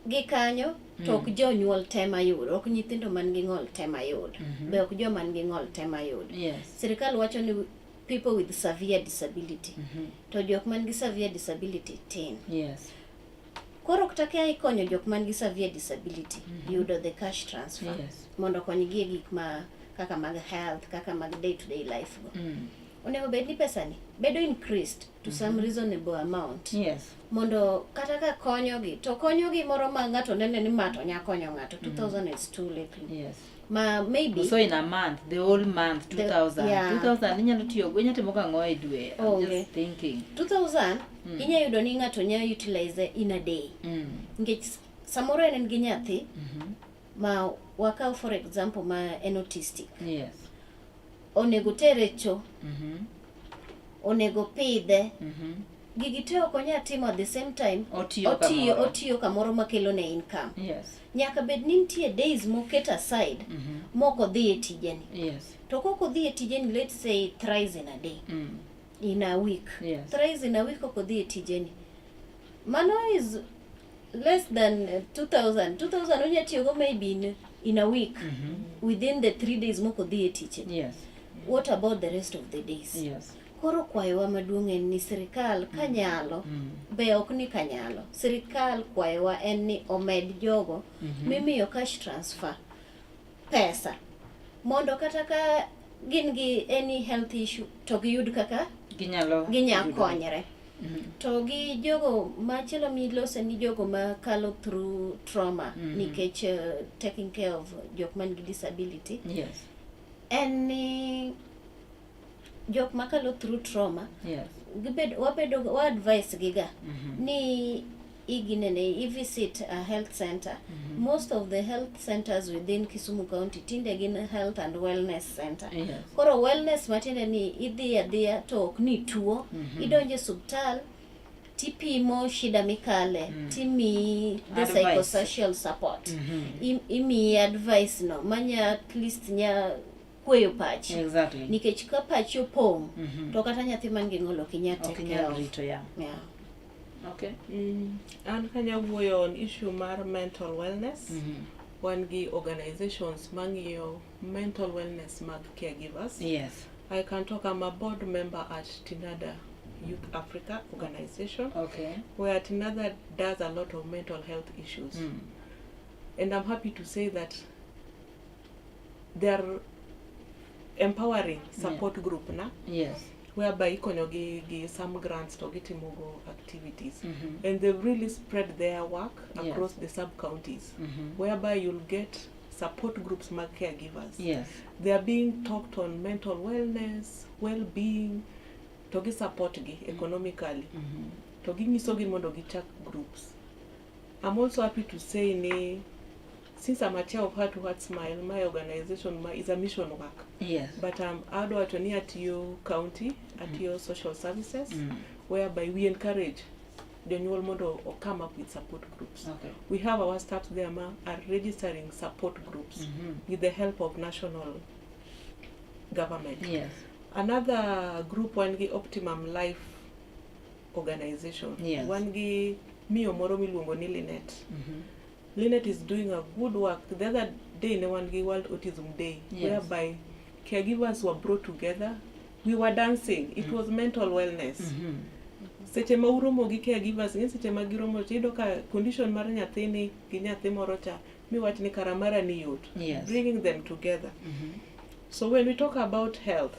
gi kanyo to ok jonyuol te mayudo, ok nyithindo man gi ng'ol te mayudo, be ok joma nigi ng'ol te mayudo. Sirikal wacho ni people with severe disability, to jok man gi severe disability tin. Koro kata ka ikonyo jok man gi severe disability yudo the cash transfer mondo okonygi e gik ma kaka mag health, kaka mag day to day life go. Onego bed ni pesa ni bedo increased to some reasonable amount. Mondo kata ka konyogi to konyogi moro ma ng'ato nene ni ma to nya konyo ng'ato, 2000 is too little. Ma maybe So in a month, the whole month, 2000. 2000 inyalo tiyo go, inyalo timo gang'o e dwe? I'm just thinking. 2000 inya yudo ni ng'ato nya utilize in a day. Nikech samoro en gi nyathi ma wakaw for example ma en autistic. Onego tere cho. Onego pidhe. Gigi te ok onyal timo at the same time. Otiyo kamoro. Otiyo kamoro makelo ne income. Nyaka bed ni nitie days moket aside mok odhi e tijeni. To kok odhi e tijeni, let's say thrice in a day. In a week. Thrice in a week ok odhi e tijeni. Mano is less than 2000. 2000 onya tiyogo maybe in a week. Within the 3 days mok odhi e tijeni. What about the rest of the days? Koro kwayowa maduong' en ni sirikal kanyalo, be ok ni kanyalo, sirikal kwayowa en ni omed jogo mimiyo cash transfer pesa mondo kata ka gin gi any health issue to giyud kaka ginya konyre. To gi jogo machielo milose ni jogo makalo through trauma nikech taking care of jok man gi disability. En ni jok makalo through trauma, wabedo, wa advice giga ni iginene, i visit a health center. Most of the health centers within Kisumu County tinde gin health and wellness center. Koro wellness matiende ni idhi adhiya to ok ni tuo, idonjo e osiptal tipimo shida mikale, timiyi the Advice. psychosocial support. Imiyi advice no manya at least nya kweyo pachi. Nikech ka pachi opong', to kata nyathi man gi ng'ol ok inyal Ok take inyal care of. rito, yeah. Okay. An kanya wuoyo on issue mar mental wellness. Wan gi organizations mang'iyo mental wellness mag caregivers. Yes. I can talk, I'm a board member at Tinada Youth Africa organization. Okay. Where Tinada does a lot of mental health issues. And I'm happy to say that they are empowering support group na Yes. whereby ikonyo gi, gi some grants to gitimogo activities Mhm. and they've really spread their work Yes. across the sub counties Mhm. whereby you'll get support groups mag caregivers Yes. they are being talked on mental wellness well-being to gi support gi economically Mhm. to ginyisogi mondo gichak groups i'm also happy to say ni since i'm a chair of heart to heart smile my organization my, is a mission work Yes. but um, adwa wacho ni atiyo county atiyo social services Mm. whereby we encourage jonyuol mondo o come up with support groups Okay. we have our staffs there ma are registering support groups Mhm. with the help of national government Yes. another group wan gi optimum life organization Yes. wan gi miyo moro miluongo ni linet Mhm. linet is doing a good work the other day ne wan gi world autism day Yes. whereby caregivers were brought together we were dancing it was mental wellness Mhm. seche ma uromo gi caregivers ng'e seche ma giromo to iyudo ka condition mar nyathini gi nyathi moro cha miwach ni kara mara ni yot Yes. bringing them together Mhm. so when we talk about health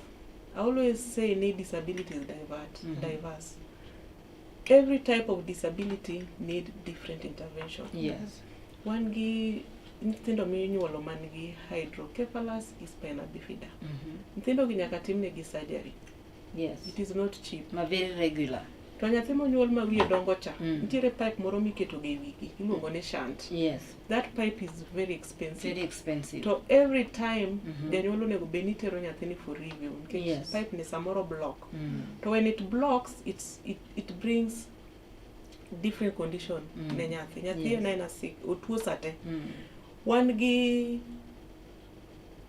i always say ni disability is divert, Mhm. diverse every type of disability need different intervention Yes. wan gi nyithindo minyuolo man gi hydrocephalus gi spina bifida Mhm. nyithindo gi nyaka timnegi surgery Yes. it is not cheap Ma very regular. to nyathi monyuol ma wiye dongo cha Mm. nitiere pipe moro miketo ga e wigi iluongo ni shunt Yes. that pipe is very expensive Very expensive. to every time Mhm. janyuol onego bed ni tero nyathini for review nikech Yes. pipe ni samoro block Mm. to when it blocks it's, it, it brings different condition Mm. ne nyathi nyathi Yes. en aena sick otuo sate Mm. wan gi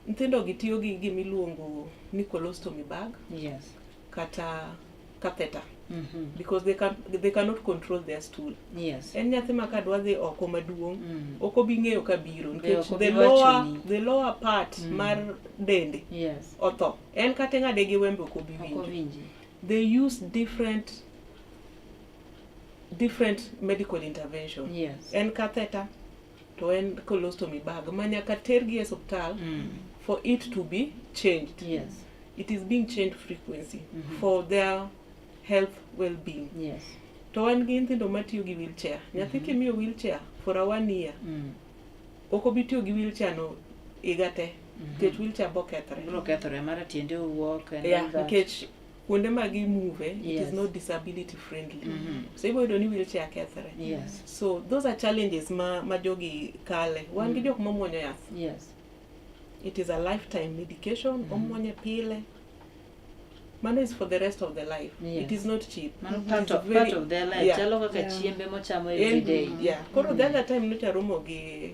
nyithindo gi tiyo gi gimiluongo ni colostomy bag Yes. kata catheter Mhm. because they, can, they cannot control their stool Yes. en nyathi ma kadwa dhi oko maduong' Mm. ok obi ng'eyo ka biro Be nikech ok obi the lower, wachoni. the lower part Mm. mar dende Yes. otho en kata ing'ade gi wembe ok obi Ok winjo owinji. they use different different medical intervention Yes. en catheter to en colostomy bag ma nyaka tergi e osiptal Mm. for it to be changed Yes. it is being changed frequency Mhm. for their health well-being Yes. to wan gi nyithindo matiyo gi wheelchair nyathi kimiyo wheelchair for a one year Mm. ok obi tiyo gi wheelchair no higa te nikech wheelchair bokethre Biro kethore mara tiende owuok and yeah, all that. nikech kuonde ma gimove it Yes. is not disability friendly Mhm. so ibo yudo ni wheelchair kethre Yes. so those are challenges ma, ma jogi kale wan gi Mm. jok mamuonyo yath Yes. it is a lifetime medication Mhm. omuonye pile mano is for the rest of the life Yes. it is not cheap Mano It part is of, very- part of their life. yeah. Chalo kaka Yeah. chiembe mochamo En- every day. yeah. Koro the other time nyocha romo gi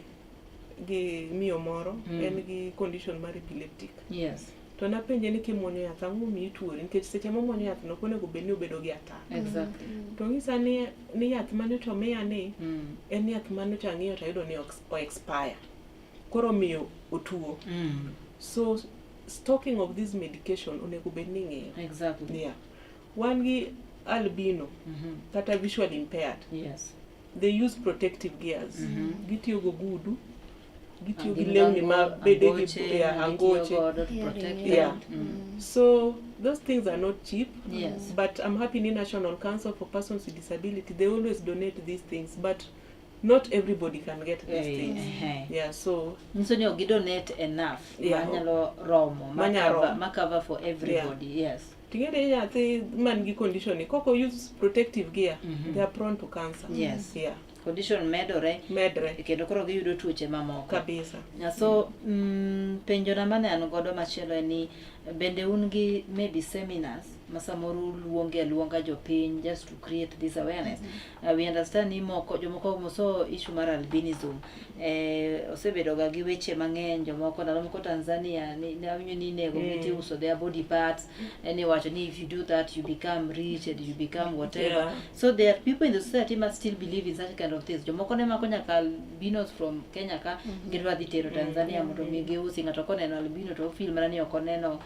gi miyo moro Mm. en gi condition mar epileptic Yes. to napenje ni kimuonyo yath ang'o momiyo ituori nikech seche momuonyo yath no ok onego bed ni obedo gi attack Exactly. to onyisa ni, ni yath manyocha omiya ni Mm. en yath manyocha ang'iyo to ayudo ni o expire koro omiyo otuo Mm. so stocking of this medication onego bed ni ing'iyo Exactly. yeah. wan gi albino Mhm. kata visual impaired Yes. they use protective gears Mhm. gitiyo gogudu gitiyo gi Gin lewni ma bede gi angoche yeah, ma gitiyo angoche godo to Hearing protect aid. them. Yeah. Mm. so those things are not cheap Yes. but i'm happy ni national council for persons with disability they always donate these things but not everybody can get these Eh, things eh. yeah so Nyiso ni ok gidonate enough Yeah. manyalo romo ma Manyalo cover- romo. ma cover for everybody. Yes. ting'e ni nyathi man gi condition ni koko use protective gear Mhm. they are prone to cancer Yes. yeah Condition medore medre kendo koro giyudo tuoche mamoko. kabisa Yeah, so penjona mane an godo machielo en ni bende un gi maybe seminars ma samoro luonge aluonga jopiny just to create this awareness. We understand ni moko jomoko moso issue mar albinism eh, osebedo ga gi weche mang'eny jomoko ndalo moko Tanzania ni ne awinjo ni inego mm. tiuso their body parts and iwacho ni if you do that you become rich and you become whatever Yeah. so there are people in the society must still believe in such kind of things jomoko ne mako nyaka albinos from Kenya ka mm -hmm. gidwa dhi tero Tanzania mondo mi giusi ng'ato koneno albino to ofeel mana ni ok oneno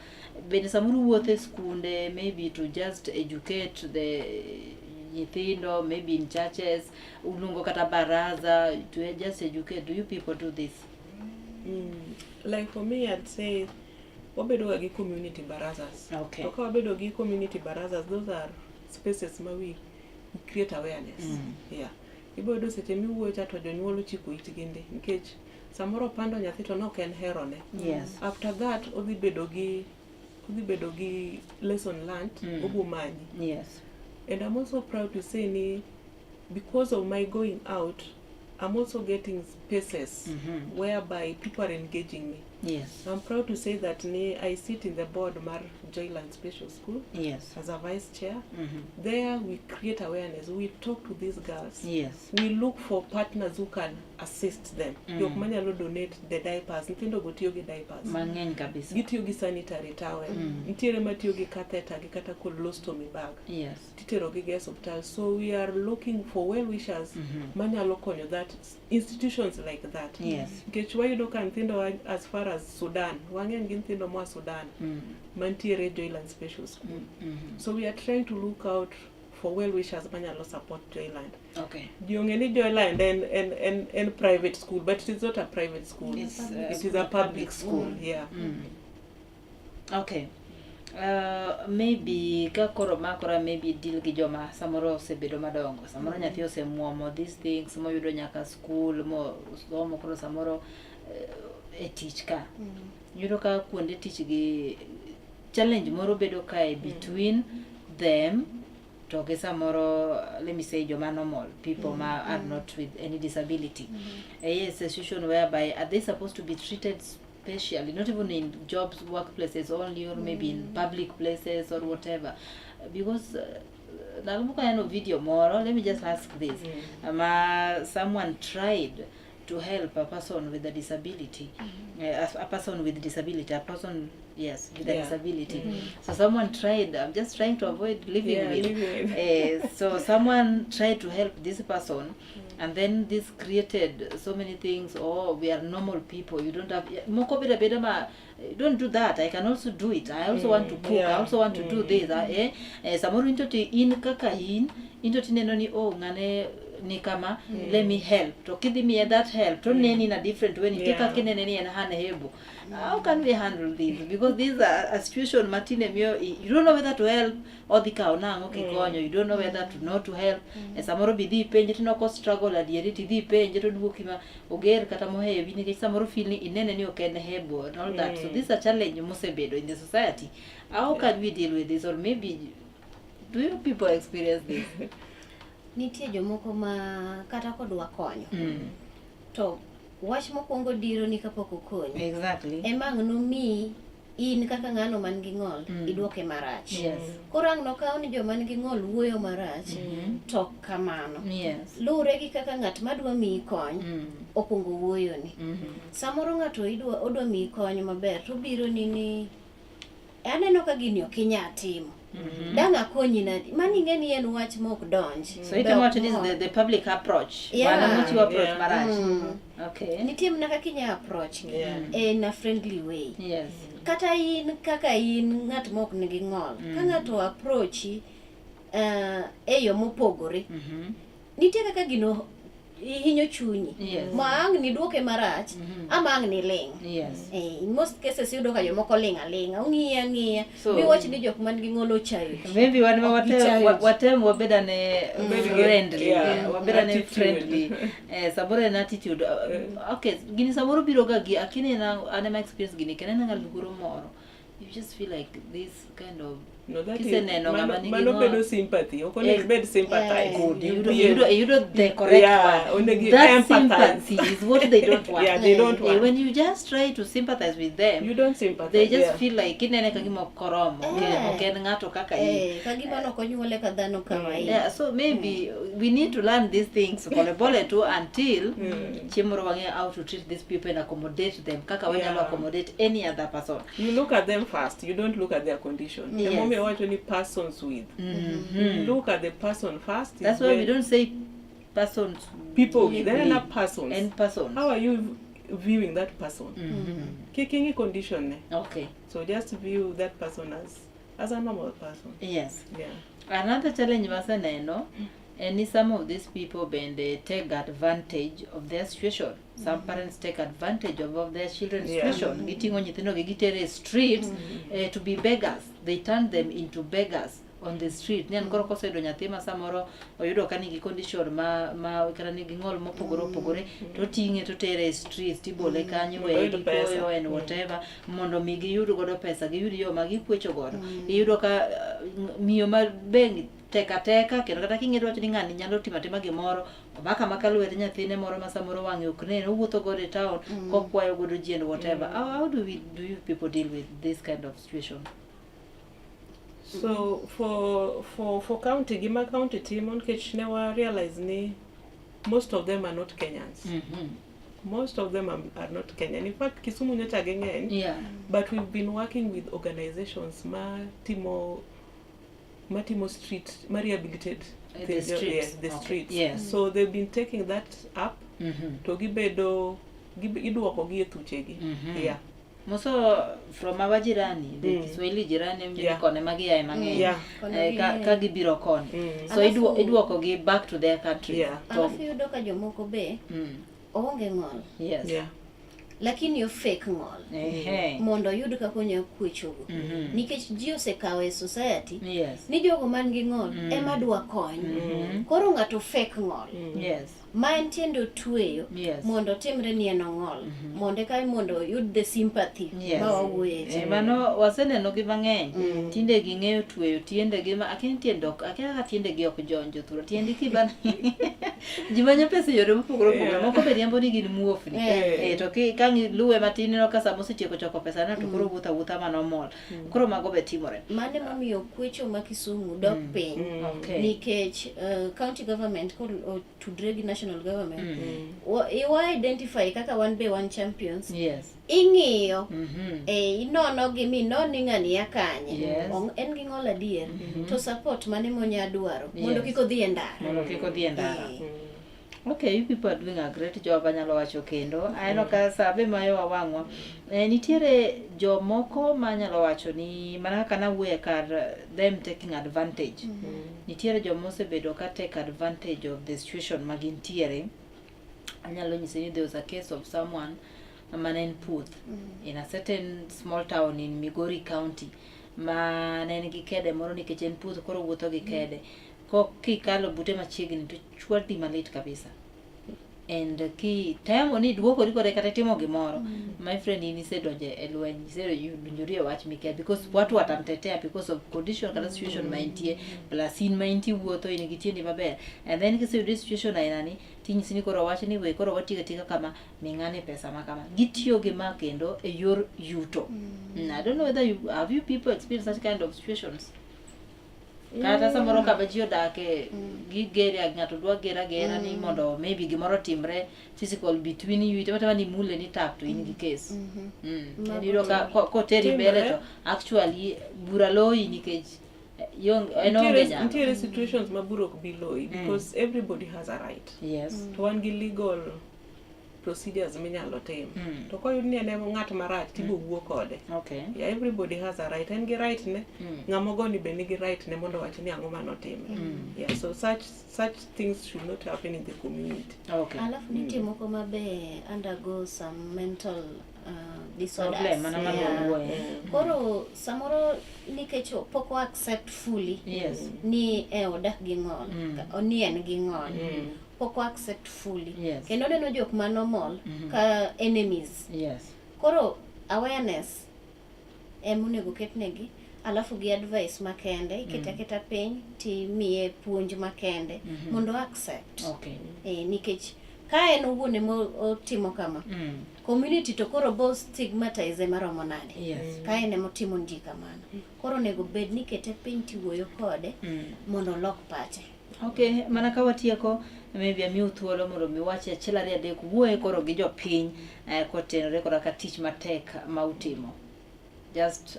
bende samoro wuotho e skunde maybe to just educate the nyithindo maybe in churches uluongo kata baraza to just educate do you people do this Like for me, I'd say wabedo ga gi community barazas. Okay. To ka wabedo gi community barazas, those are spaces ma we create awareness. Yeah. Ibo yudo seche miwuoyo cha to jonyuol ochiko itgi ndi nikech samoro opando nyathi to nok en herone. Yes. After that odhi bedo gi odhi bedo gi lesson learned, obo manyi. Yes. And I'm also proud to say ni because of my going out, I'm also getting spaces whereby people are engaging me. Yes. I'm proud to say that ni I sit in the board mar Joyland Special School Yes. as a vice chair. Mhm. There we create awareness. We talk to these girls. Yes. We look for partners who can assist them. Jok manyalo donate the diapers. Nyithindo go tiyo gi diapers. Mang'eny kabisa. Gitiyo gi sanitary towel. Nitiere matiyo gi catheter gi kata colostomy bag. Yes. Titero gi e osiptal. So we are looking for well wishers manyalo konyo that institutions like that. Yes. Nikech wayudo ka nyithindo as far as Sudan, wang'eny gi nyithindo moa Sudan mantiere Joyland Special School. So we are trying to look out for well wishers manyalo support Joyland. Okay. Ji ong'e ni Joyland en, en, en, en private school, but it is not a private school. It's, It is a public school, yeah. Okay. Maybe ka koro makora maybe deal gi joma samoro osebedo madongo samoro nyathi osemuomo these things moyudo nyaka school mo somo koro samoro e tich ka yudo ka kuonde tich gi challenge moro bedo kae between them to gi samoro let me say joma normal people ma are not with any disability. Yes, a situation whereby are they supposed to be treated specially, not even in jobs, workplaces only, or maybe in public places or whatever, because ndalo moko aneno video moro, let me just ask this, ma someone tried to help a person with a disability, a person with disability, a person, yes, with a disability. So someone tried, I'm just trying to avoid living with. Living with. So someone tried to help this person, and then this created so many things. Oh, we are normal people. You don't have moko beda beda ma, don't do that. I can also do it. I also want to cook. I also want to do this. Samoro into ti in kaka in into ti neno ni oh ngane ni kama, let me help. To kidhi miye that help to neni in a different way. Nitie kaka inene ni en unable. How can we handle this? Because this is a situation matine miyo you don't know whether to help odhi kawo nang'o kikonyo, you don't know whether to not to help. Samoro bi dhi ipenje to ineno ko struggle adieri tidhi ipenje to oduoki ma oger kata mohewi nikech samoro feel ni inene ni ok en able and all that. So this is a challenge mosebedo in the society. How can we deal with this? Or maybe do you people experience this? Nitie jomoko ma kata kodwa konyo to wach mokwongo diro ni kapok okonyi ema ang' nomiyi in kaka ng'ano man gi ng'ol idwoke marach. Koro ang' nokaw ni joma nigi ng'ol wuoyo marach to kamano. Luwre gi kaka ng'at madwa miyi kony okwongo wuoyoni. Samoro ng'ato odwa miyi kony maber to obiro ni ni aneno ka gini ok inyal timo. Dang' akonyi nadi? Mano ing'e ni en wach mok donj. So itemo wacho this is the public approach. Mano mochiwo approach marach. Okay. Nitie mana kaka inya approach gi. In a friendly way. Yes. Kata in kaka in ng'at mok nigi ng'ol. Ka ng'ato approachi e yo mopogore. Nitie kaka gino hinyo chunyi. Ma ang' ni duoke marach, ama ang' ni ling'. In most cases iyudo ka jomoko ling' aling'a, ong'iya ang'iya. Miwach ni jok man gi ng'ol ochayo ji. Maybe wan ma Ok gichayo ji. watem wabed ane friendly. Wabed ane Attitude. friendly. Samoro en attitude. Okay, gini samoro biro ga gi akini na an ema experience gini kendo aneno luoro moro. You just feel like this kind of No, that is, Kiseneno ng'ama mano, nigi mano ng'ol. bedo sympathy. Ok onego Eh, ibed sympathize. Good. You Iyudo, be- iyudo, iyudo the correct Yeah, one. onego i That empathize. sympathy is what they don't want. Yeah, they don't Eh, want. when you just try to sympathize with them, You don't sympathize. they just yeah. feel like inene ka gima ok koromo. Ok Eh. ok en ng'ato kaka in. Eh, ka gima ne ok onyuole ka dhano kawaida. Yeah, so maybe we need to learn these things pole pole too until chieng' moro wang'eyo how to treat these people and accommodate them kaka wanyalo Yeah. accommodate any other person. You look at them first. You don't look at their condition. Yes. Emomiyo wacho ni persons with. You look at the person first. is That's why we when don't say persons people with. Then are persons. and persons. How are you viewing that person? Kik ing'i condition ne. Okay. So just view that person as a normal person. Yes. Yeah. Another challenge maseneno en ni some of these people bende take advantage of their situation. Some parents take advantage of their children's situation. Giting'o nyithindogi gitere e streets to be beggars. They turn them into beggars on the street. Ni en koro koseyudo nyathi ma samoro oyudo ka nigi condition ma kata nigi ng'ol mopogore opogore to oting'e to otere e street tibole kanyo Mondo weye oyud gi pesa. koyo and whatever mondo mi giyud godo pesa giyud yo ma gikwecho godo. Iyudo ka miyo ma be tek ateka kendo kata king'e dwacho ni ng'ani nyalo timo atima gimoro omako amaka lwet nyathine moro ma samoro wang'e ok nen owuotho godo e town kokwayo godo ji and whatever. How do you people deal with this kind of situation? So for county gima county timo nikech ne wa realize ni most of them are not Kenyans. Most of them are not Kenyan. In fact, Kisumu nyocha ging'eny. But we've been working with organizations ma timo street, ma rehabilitate The streets. Yes, the streets. So they've been taking that up to gibedo iduoko gi e thuchegi. Yeah. Moso from our jirani, the Kiswahili jirani mjini kone magi ae mang'eny. Kone ging'eny. Ka gibiro koni. So iduoko gi back to their country. To Alafu iyudo ka jomoko be oonge ng'ol. Lakini o fake ng'ol. Mondo oyud kaka onyalo kwechogo. Nikech ji osekawo e society ni jogo man gi ng'ol ema dwa kony. Koro ng'ato fake ng'ol. Ma en tiende otweyo mondo otimre ni en ong'ol. Mondo eka mondo oyud the sympathy ma wawuoye cha. Mano waseneno gi mang'eny. Tinde ging'eyo tweyo tiendegi ma akia ni tiende ok, akia kaka tiendegi ok jony jothurwa. Tiendi kiba ji manyo pesa e yore mopogore opogore. Moko be riambo ni gin muofni. To ka luwe matin ineno ka sama osetieko choko pesa no to koro wuotho awuotha mana omol. Koro mago be timore. Mano emomiyo kwecho ma Kisumu dok piny. Nikech county government otudre gi national government. Wa identify kaka wan be wan champions. Ing'iyo. Inono gi minon ni ng'ani ya kanye. En gi ng'ol adier. To support mane monya dwaro mondo kik odhi e ndara. Mondo kik odhi e ndara. Okay, you people are doing a great job, anyalo wacho kendo. Aneno ka sa be mayowa wang'wa. Nitiere jomoko manyalo wacho ni mana kaka nawuoye kar them taking advantage. Nitiere joma osebedo ka take advantage of the situation ma gintiere. Anyalo nyisi ni there was a case of someone mane en puoth in a certain small town in Migori County ma ne en gi kede moro nikech en puoth koro wuotho gi kede. Kikalo bute machiegni to chwadi malit kabisa. And ki temo ni duokori kode kata itimo gimoro, my friend in isedonjo e lweny, isedonjori e wach mikia because watu watamtetea because of condition kata situation ma entie, plus in ma intie wuotho in gi tiendi maber. And then kiseyudo situation aina ni, tinyisi ni koro wach ni we koro watiga tiga kama, mi ng'ani pesa ma kama. Gitiyo gi ma kendo e yor yuto. I don't know whether you have you people experienced such kind of situations. Kata samoro kama ji odake, gigere, ng'ato dwa gera gera ni mondo maybe gimoro timre physical between you, itemo atema ni mule ni tap to in gi case. Mago Iyudo ka koteri mbele to actually bura loyi nikech en onge nyalo. Nitiere situations ma bura ok bi loyi because everybody has a right. To wan gi legal procedures minyalo tim. To koyud ni en ng'at marach, tibo wuo kode. Yeah, everybody has a right. En gi right ne, ng'ama ogoni be nigi right ne mondo owach ni ang'o manotimre. Yeah, so such things should not happen in the community. Alafu nitie moko ma be undergo some mental disorders. Problem, mano ma wuoye. Koro samoro nikech pok o accept fully ni odak gi ng'ol, ni en gi ng'ol. Pok o accept fully. Kendo neno jok ma normal ka enemies. Koro awareness ema onego ketnegi. Alafu gi advice makende, ikete aketa piny timiye puonj makende mondo o accept. Nikech ka en owuon ema otimo kama, community to koro bo stigmatize maromo nade? Ka en ema otimo ji kamano. Koro onego bed ni ikete piny tiwuoyo kode mondo olok pache. Okay, mana ka watieko, maybe amiu thuolo mondo mi wach achiel ariyo adek wuoye koro gi jopiny kotenore koda ka tich matek ma utimo. Just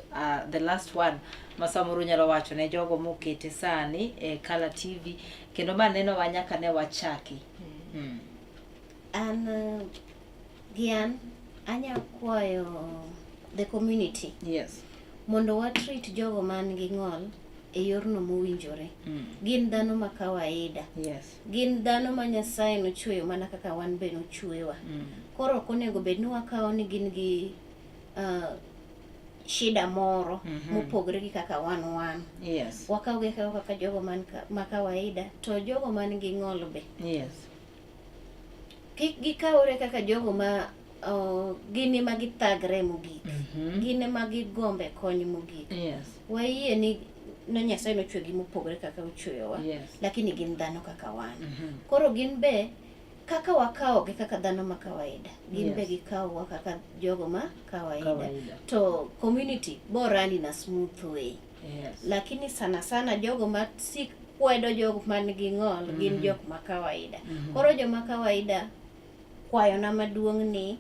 the last one ma samoro unyalo wacho ne jogo mokete sani e Kala TV kendo ma nenowa nyaka ne wachaki. An gi an anya kwayo the community mondo wa treat jogo man gi ng'ol e yorno mowinjore. Gin dhano ma kawaida. Gin dhano ma Nyasaye nochweyo mana kaka wan be nochwewa. Koro ok onego bed ni wakawo ni gin gi shida moro mopogore gi kaka wan wan. Wakaw gi akawa kaka jogo man ma kawaida, to jogo man gi ng'ol be. Kik gikawre kaka jogo ma gin ema githagre mogik. Gin ema gigombe kony mogik. Wayie ni no Nyasaye nochweyogi mopogore kaka ochweyowa. Lakini gin dhano kaka wan. Koro gin be kaka wakawogi kaka dhano ma kawaida, gin be gikawowa kaka jogo ma kawaida. To community bo run in a smooth way. Lakini sana sana jogo ma sik kwedo jogo man gi ng'ol gin jok ma kawaida. Koro joma kawaida kwayona maduong' ni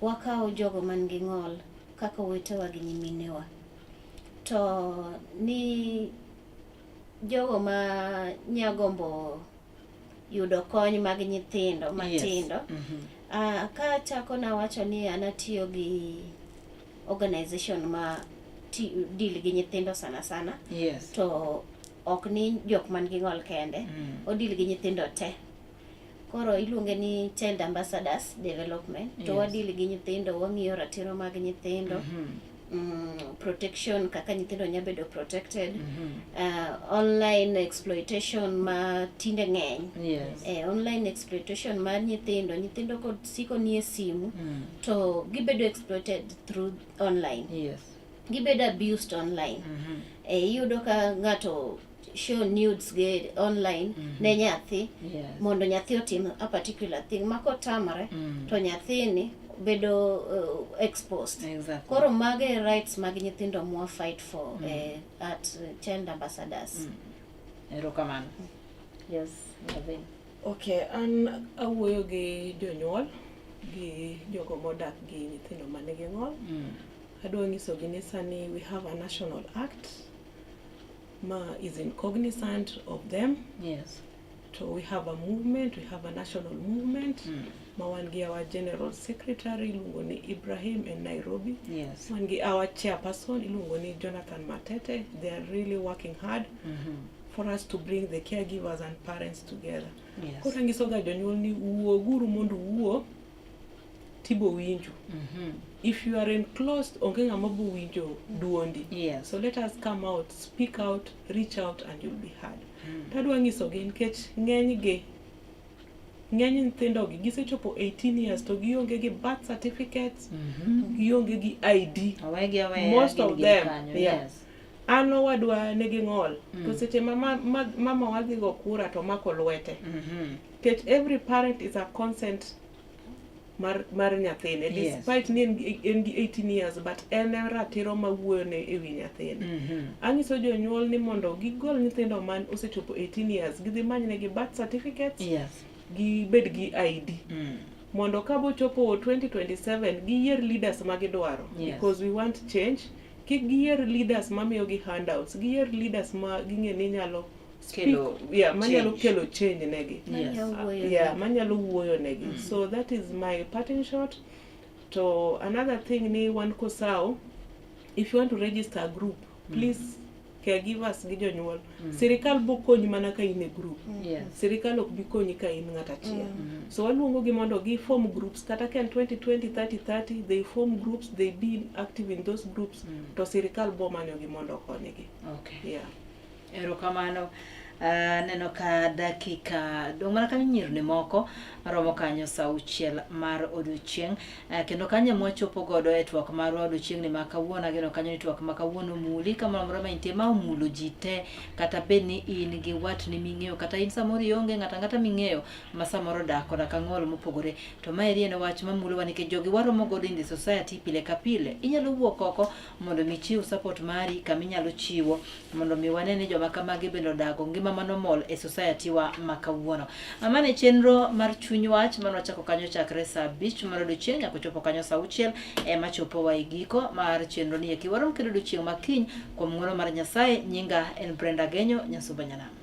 wakaw jogo man gi ng'ol kaka owetewa gi nyiminewa. To ni jogo ma nyagombo yudo kony mag nyithindo matindo. Ka achako nawacho ni an atiyo gi organization ma deal gi nyithindo sana sana. To ok ni jok man gi ng'ol kende, o deal gi nyithindo te. Koro iluonge ni Child Ambassadors Development. To wa deal gi nyithindo, wang'iyo ratiro mag nyithindo. Protection, kaka nyithindo nyalo bedo protected. Online exploitation ma tinde ng'eny. Online exploitation mar nyithindo, nyithindo kod siko nie simu, to gibedo exploited through online. Gibedo abused online. Iyudo ka ng'ato show nudes ge online ne nyathi mondo nyathi otim a particular thing ma kotamore to nyathini bedo exposed. Koro mage rights mag nyithindo mwa fight for at Child Ambassadors. Erokamano. Yes, Naveen. Okay, an awuoyo gi jonyuol gi jogo modak gi nyithindo manigi ng'ol. Adwa nyisogi ni sani we have a national act ma is in cognizant of them. So we have a movement, we have a national movement. Ma wan gi our general secretary iluongo ni Ibrahim in Nairobi. Wan gi our chairperson iluongo ni Jonathan Matete. They are really working hard for us to bring the caregivers and parents together. Koro anyisoga jonyuol ni wuoguru mondo uwuo tibo winjo. If you are enclosed, onge ng'ama bo winjo duondi. So let us come out, speak out, reach out and you'll be heard. Tadwa nyisogi nikech ng'eny nyithindogi gisechopo 18 years to gionge gi birth certificates, gionge gi ID. Owegi aweya, Most gin of gin them, kanyo, yeah. Yes. An owadwa nigi ng'ol, to seche ma mama wadhi go kura to mako lwete. Nikech every parent is a consent mar nyathine, despite ni en gi 18 years, but en e ratiro ma wuoyo ne e wi nyathine. Anyiso jonyuol ni mondo gigol nyithindo man osechopo 18 years, gidhi manynegi birth certificates, gibed gi ID. Mondo ka bochopo 2027, giyier leaders ma gidwaro. Because we want change. Kik giyier leaders mamiyogi handouts, giyier leaders ma ging'e ni nyalo speak, Kelo yeah, manyalo change. kelo change negi. Manyalo wuoyo Yeah, negi. manyalo wuoyo negi. So that is my parting shot. To another thing ni wan Kosao, if you want to register a group, please caregivers gi jonyuol. Sirikal bo konyi mana ka in e group. Sirikal ok bi konyi ka in ng'at achiel. So waluongo gi mondo gi form groups, kata ka en 20, 20, 30, 30, they form groups, they be active in those groups, to sirikal bo manyo gi mondo okonygi. Yeah. Erokamano. Aneno ka dakika dong' mana kanyo nyirni moko romo kanyo sa auchiel mar odiochieng'. Kendo kanyo ema wachopo godo e twak marwa odiochieng'ni ma kawuono. Ageno kanyo ni twak ma kawuono omuli kamoro amora ma intie, ma omulo ji te, kata bed ni in gi watni ming'eyo, kata in samoro ionge ng'ato ang'ata ming'eyo ma samoro odak koda ka ng'ol mopogore. To maeri en wach mamulowa nikech jogi waromo godo in the society pile ka pile. Inyalo wuok oko mondo mi ichiw support mari kama inyalo chiwo mondo mi wane ni joma kamagi bende odago ngima manomol e society wa ma kawuono. Mano e chenro mar chuny wach mane wachako kanyo chakre saa abich mar odiochieng' nyaka ochopo kanyo saa auchiel ema chopowa e giko mar chenro ni eki. Warom kendo odiochieng' ma kiny kuom ng'wono mar Nyasaye. Nyinga en Brenda Genyo, Nyasuba Nyanam.